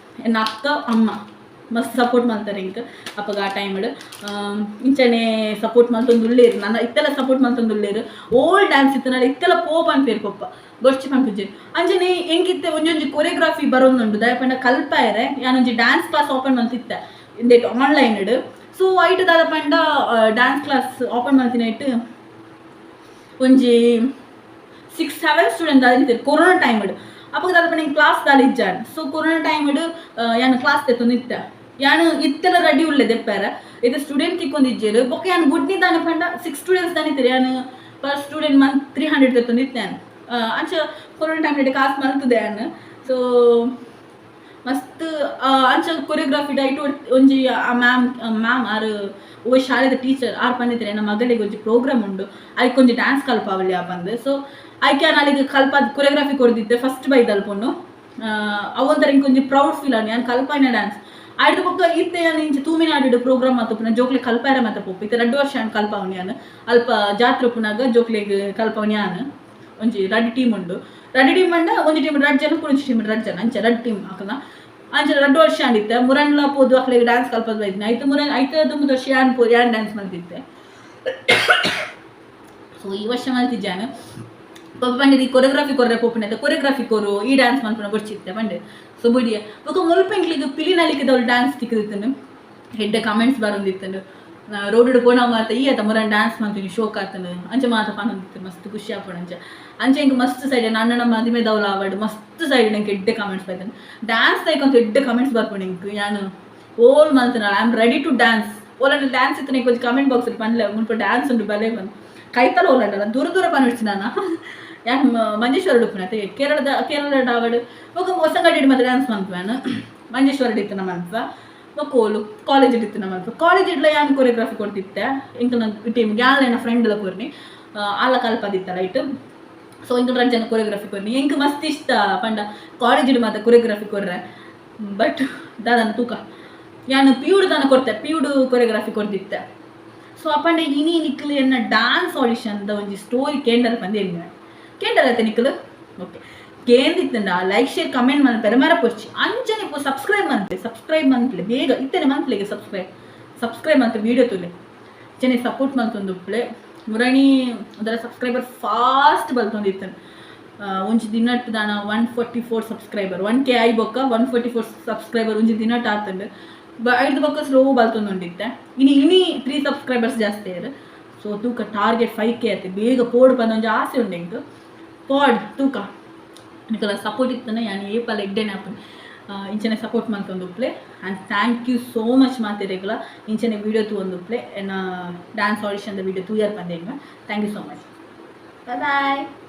ಎನ್ನ ಅಕ್ಕ, ಅಮ್ಮ ಮಸ್ತ್ ಸಪೋರ್ಟ್ ಮಲ್ತಾರೆ ಎಂಕ್ ಅಪಗ ಆ ಟೈಮ್ಡ್. ಇಂಚನೆ ಸಪೋರ್ಟ್ ಮಲ್ತೊಂದುಲ್ಲೆರ್ ನನ್ನ. ಇತ್ತೆಲ ಸಪೋರ್ಟ್ ಮಲ್ತೊಂದುಲ್ಲೆರ್. ಓಲ್ಡ್ ಡ್ಯಾನ್ಸ್ ಇತ್ತನಾಡ ಇತ್ತೆಲ ಪೋ ಪನ್ಪೆರ್ ಪೊಪ್ಪ, ಬೊರ್ಚಿ ಪನ್ಪುಜೆರ್. ಅಂಚನೆ ಎಂಕಿತ್ತೆ ಒಂಜೊಂಜಿ ಕೊರಿಯೋಗ್ರಫಿ ಬರೊಂದುಂಡು. ದಾಯೆ ಪಂಡ ಕಲ್ಪಾಯೆರೆ ಯಾನೊಂಜಿ ಡ್ಯಾನ್ಸ್ ಕ್ಲಾಸ್ ಓಪನ್ ಮಲ್ತಿತ್ತೆ ಇಂದೆಟ್ ಆನ್ಲೈನ್. ಸೊ ಐಟ್ ದಾದ ಪಂಡ ಡ್ಯಾನ್ಸ್ ಕ್ಲಾಸ್ ಓಪನ್ ಮಲ್ತಿನ ಐಟ್ ಒಂಜಿ ಸಿಕ್ಸ್ ಸೆವೆನ್ ಸ್ಟೂಡೆಂಟ್ ದಾದ ಕೊರೋನಾ ಟೈಮ್. ಅಪಗ ದಾದ ಪಂಡ ಕ್ಲಾಸ್ ದಾಲ ಇಜ್ಜಾಂಡ್. ಸೊ ಕೊರೋನಾ ಟೈಮ್ ಯಾನ್ ಕ್ಲಾಸ್ ದೆತ್ತೊಂದಿತ್ತೆ. ಯಾನ್ ಇತ್ತೆಲ ರೆಡಿ ಉಲ್ಲೆ ದೆಪ್ಪಾರ, ಇತ್ತೆ ಸ್ಟೂಡೆಂಟ್ ತಿಕ್ಕೊಂದಿಜ್ಜೆರ್. ಬೊಕ್ಕ ಯಾನ್ ಬುಡ್ನಿ ದಾನೆ ಪಂಡ ಸಿಕ್ಸ್ ಸ್ಟೂಡೆಂಟ್ಸ್ ದಾನೆ ಇತ್ತೆರ್. ಯಾನ್ ಪರ್ ಸ್ಟೂಡೆಂಟ್ ಮಂತ್ 300 ದೆತ್ತೊಂದಿತ್ತೆ ಯಾನ್. ಅಂಚ ಕೊರೋನಾ ಟೈಮ್ ಕಾಸ್ ಮಲ್ತದೆ ಯಾನ್. ಸೊ ಮಸ್ತ್ ಅಂಚ ಕೊರಿಯೋಗ್ರಫಿ ಡೈಟ್ ಒಂಜಿ ಆ ಮ್ಯಾಮ್ ಮ್ಯಾಮ್ ಆರ್ ಓ ಶಾಲೆದ ಟೀಚರ್ ಆರ್ ಪಂದಿತ್ತಾರೆ, ಎನ್ನ ಮಗಳಿಗೆ ಒಂಜಿ ಪ್ರೋಗ್ರಾಮ್ ಉಂಡು, ಐಕ್ ಒಂಜಿ ಡ್ಯಾನ್ಸ್ ಕಲ್ಪಾವಲಿ ಪಂದ್. ಸೊ ಐಕೆ ಯಾನ್ ಅಲ್ಲಿಗೆ ಕಲ್ಪಾದ್ ಕೊರಿಯೋಗ್ರಫಿ ಕೊರ್ದಿತ್ತೆ. ಫಸ್ಟ್ ಬೈದಲ್ ಪೊಣ್ಣು. ಅವೊಂಥರ ಇಂಕ್ ಒಂಜಿ ಪ್ರೌಡ್ ಫೀಲ್ ಆಂಡ್ ಯಾನ್ ಕಲ್ಪಾಯಿನ ಡ್ಯಾನ್ಸ್. ಐಡ್ದ್ ಬೊಕ್ಕ ಇತ್ತೆ ಯಾನ್ ಇಂಚ ತೂಮಿನಾಡು ಪ್ರೋಗ್ರಾಮ್ ಮಾತ ಜೋಕ್ಲೆ ಕಲ್ಪಾಯರ ಮಾತ ಪೋಪು. ಇತ್ತೆ 2 ವರ್ಷ ಯಾನ್ ಕಲ್ಪಾವನಿ. ಯಾನ್ ಅಲ್ಪ ಜಾತ್ರೆ ಉಪ್ಪುನಾಗ ಜೋಕ್ಲೆಗ್ ಕಲ್ಪಾವನಿ ಯಾನ್. ಒಂಜಿ ರಡ್ಡ್ ಟೀಮ್ ಉಂಡು. ರಡ್ಡ್ ಟೀಮ್ ಪಂಡ ಒಂಜಿ ಟೀಮ್ ರಡ್ಡ್ ಜನ, ಒಂಜಿ ಟೀಮ್ ರಡ್ಡ್ ಜನ, ಅಂಚ ರಡ್ಡ್ ಟೀಮ್ ಅಕಲ್ನ. ಅಂಚ 2 ವರ್ಷ ಆಂಡಿತ್ತೆ. ಮುರನ್ಲ ಪೋದು ಅಕ್ಲೆಗ್ ಡ್ಯಾನ್ಸ್ ಕಲ್ಪದ್ ಬೈದಿನಿ. ಐತ ಮುರನ್ ಐತ ದುಂಬುದ ವರ್ಷ ಯಾನ್ ಪೋ ಯಾನ್ ಡ್ಯಾನ್ಸ್ ಮಲ್ತಿತ್ತೆ. ಸೊ ಈ ವರ್ಷ ಮಲ್ತಿಜ್ಜಾನ್. ಪಪ್ಪ ಪಂಡೆರ್ ಈ ಕೊರಿಯೋಗ್ರಫಿ ಕೊರ್ರೆ ಪೋಪುನ, ಕೊರಿಯೋಗ್ರಫಿ ಕೊರು, ಈ ಡ್ಯಾನ್ಸ್ ಮಲ್ಪುನ ಬೊಡ್ಚಿತ್ತೆ ಪಂಡೆ. ಸೊ ಬುಡಿಯ. ಬೊಕ್ಕ ಮುಲ್ಪ ಎಂಕ್ಲೆಗ್ ಪಿಲಿ ನಲಿಕೆದವ್ಲು ಡ್ಯಾನ್ಸ್ ತಿಕ್ಕದಿತ್ತುಂಡು. ಎಡ್ಡೆ ಕಮೆಂಟ್ಸ್ ಬರೊಂದಿತ್ತುಂಡು. ರೋಡ್ ಪೋಣ ಮಾತ ಈ ಅತ ಮುರನ್ ಡ್ಯಾನ್ಸ್ ಮಲ್ತೀನಿ, ಶೋಕ್ ಆತನು, ಅಂಚ ಮಾತ ಪನೊಂದಿತ್ತು. ಮಸ್ತ್ ಖುಷಿ ಆಪುಂಡು. ಅಂಚ ಅಂಚ ಎಂಕ್ ಮಸ್ತ್ ಸೈಡ್ ಅಣ್ಣನ ಮದಿಮೆದವ್ಲು ಆವಡ್ ಮಸ್ತ್ ಸೈಡ್ ಎಂಕ್ ಎಡ್ಡೆ ಕಮೆಂಟ್ಸ್ ಬೈತಂಡು. ಡ್ಯಾನ್ಸ್ ತೈಕೊಂತ ಎಡ್ಡೆ ಕಮೆಂಟ್ಸ್ ಬರ್ಪುಂಡು ಎಂಕ್. ಯಾನ್ ಓಲ್ ಮಲ್ತನ, I am ready to dance. ಓಲಂಡ ಡ್ಯಾನ್ಸ್ ಇತ್ತು ಎಂಕ್ ಒಂಜಿ ಕಮೆಂಟ್ ಬಾಕ್ಸ್ ಪನ್ಲೆ, ಮುಲ್ಪ ಡ್ಯಾನ್ಸ್ ಉಂಡು ಬಲೆ ಬಂದು. ಕೈತಲ ಓಲಂಡಲ ದೂರ ದೂರ ಪನ್ವಿಡ್ಚಿ. ನಾನು ಯಾನ್ ಮಂಜೇಶ್ವರ ಉಪ್ಪುನ ಕೇರಳದ ಕೇರಳ ಆವಡ್ ಬೊಕ್ಕ ಹೊಸಂಗಡಿ ಮಾತ್ರ ಡ್ಯಾನ್ಸ್ ಮನ್ಪುವೆ. ಮಂಜೇಶ್ವರ ಇತ್ತು ಮನ್ಪ. ಬೊಕ್ಕ ಓಲು ಕಾಲೇಜ್ ಇತ್ತು ಮನ್ಪ. ಕಾಲೇಜ್ ಇಡ್ಲ ಯಾನ್ ಕೊರಿಯೋಗ್ರಫಿ ಕೊಡ್ತಿತ್ತೆ ಎಂಕಲ್ನ ಟೀಮ್. ಯಾನ್ ಎನ್ನ ಫ್ರೆಂಡ್ ಲ ಕೊರ್ನಿ, ಆಲ ಕಲ್ಪದಿತ್ತಲ್ಲ ಐಟ್. ಸೊ ಎಂಕಲ್ ರಡ್ಡ್ ಜನ ಕೊರಿಯೋಗ್ರಫಿ ಕೊರ್ನಿ. ಎಂಕ್ ಮಸ್ತ್ ಇಷ್ಟ ಪಂಡ ಕಾಲೇಜ್ ಮಾತ ಕೊರಿಯೋಗ್ರಫಿ ಕೊರ್ರೆ. ಬಟ್ ದಾದನ ತೂಕ, ಯಾನ್ ಪಿಯುಡ್ ದಾನ ಕೊರ್ತೆ, ಪಿಯುಡ್ ಕೊರಿಯೋಗ್ರಫಿ ಕೊರ್ದಿತ್ತೆ. ಸೊ ಅಪಂಡ ಇನಿ ನಿಕ್ಲು ಎನ್ನ ಡಾನ್ಸ್ ಆಡಿಷನ್ ದ ಒಂಜಿ ಸ್ಟೋರಿ ಕೇಂಡಲ್ ಪಂದ್ ಎನ್ನ ಕೇಂಡಲ್ ಐತೆ ನಿಕ್ಲು. ಓಕೆ. ಕೇಂದಿತ್ತಂಡ ಲೈಕ್, ಶೇರ್, ಕಮೆಂಟ್ ಮನ್ಪೆರೆ ಮರಪೊರ್ಚಿ. ಅಂಚನೆ ಪೋ ಸಬ್ಸ್ಕ್ರೈಬ್ ಮನ್ಪೆ, ಸಬ್ಸ್ಕ್ರೈಬ್ ಮನ್ಪಲೆ ಬೇಗ. ಇತ್ತನೆ ಮನ್ಪಲೆಗೆ ಸಬ್ಸ್ಕ್ರೈಬ್. ಸಬ್ಸ್ಕ್ರೈಬ್ ಮಲ್ತ್ ವೀಡಿಯೋ ತೂಲೆ. ಅಂಚನೆ ಸಪೋರ್ಟ್ ಮಲ್ತೊಂದುಪ್ಪುಲೆ. ಮುರಣಿ ಅದರ ಸಬ್ಸ್ಕ್ರೈಬರ್ ಫಾಸ್ಟ್ ಬಲ್ತೊಂದಿತ್ತನು. ಒಂಜಿ ದಿನಟ್ ದಾನ 144 ಸಬ್ಸ್ಕ್ರೈಬರ್, 1K ಆಯಿ ಬೊಕ್ಕ 144 ಸಬ್ಸ್ಕ್ರೈಬರ್ ಒಂಜಿ ದಿನಟ್ ಆತಂಡು. ಐದು ಬೊಕ್ಕ ಸ್ಲೋ ಬಲ್ತೊಂದುಂಡಿತ್ತೆ. ಇನಿ ಇನಿ ತ್ರೀ ಸಬ್ಸ್ಕ್ರೈಬರ್ಸ್ ಜಾಸ್ತಿ ಆಯ್ರು. ಸೊ ತೂಕ, ಟಾರ್ಗೆಟ್ 5K ಆಯ್ತು, ಬೇಗ ಪೋಡು ಪಂದ ಒಂಜಿ ಆಸೆ ಉಂಡು ಎಂಕ್. ಪೋಡ್ ತೂಕ. ನಿಕಲ ಸಪೋರ್ಟ್ ಇತ್ತನ ಯಾನ್ ಏಪಲ ಎಡ್ಡೆನೆ ಆಪುಂಡು. ಇಂಚನೆ ಸಪೋರ್ಟ್ ಮಲ್ತೊಂದುಪ್ಪುಲೆ and thank you so much ಮಾತೆರೆಗ್ಲ. ಇಂಚನೆ ವೀಡಿಯೋ ತೂವೊಂದುಪ್ಪುಲೆ. ಎನ್ನ ಡ್ಯಾನ್ಸ್ ಆಡಿಷನ್ದ ವೀಡಿಯೋ ತೂಯರ್ ಪಂದೇಂಗ. Thank you so much, bye bye.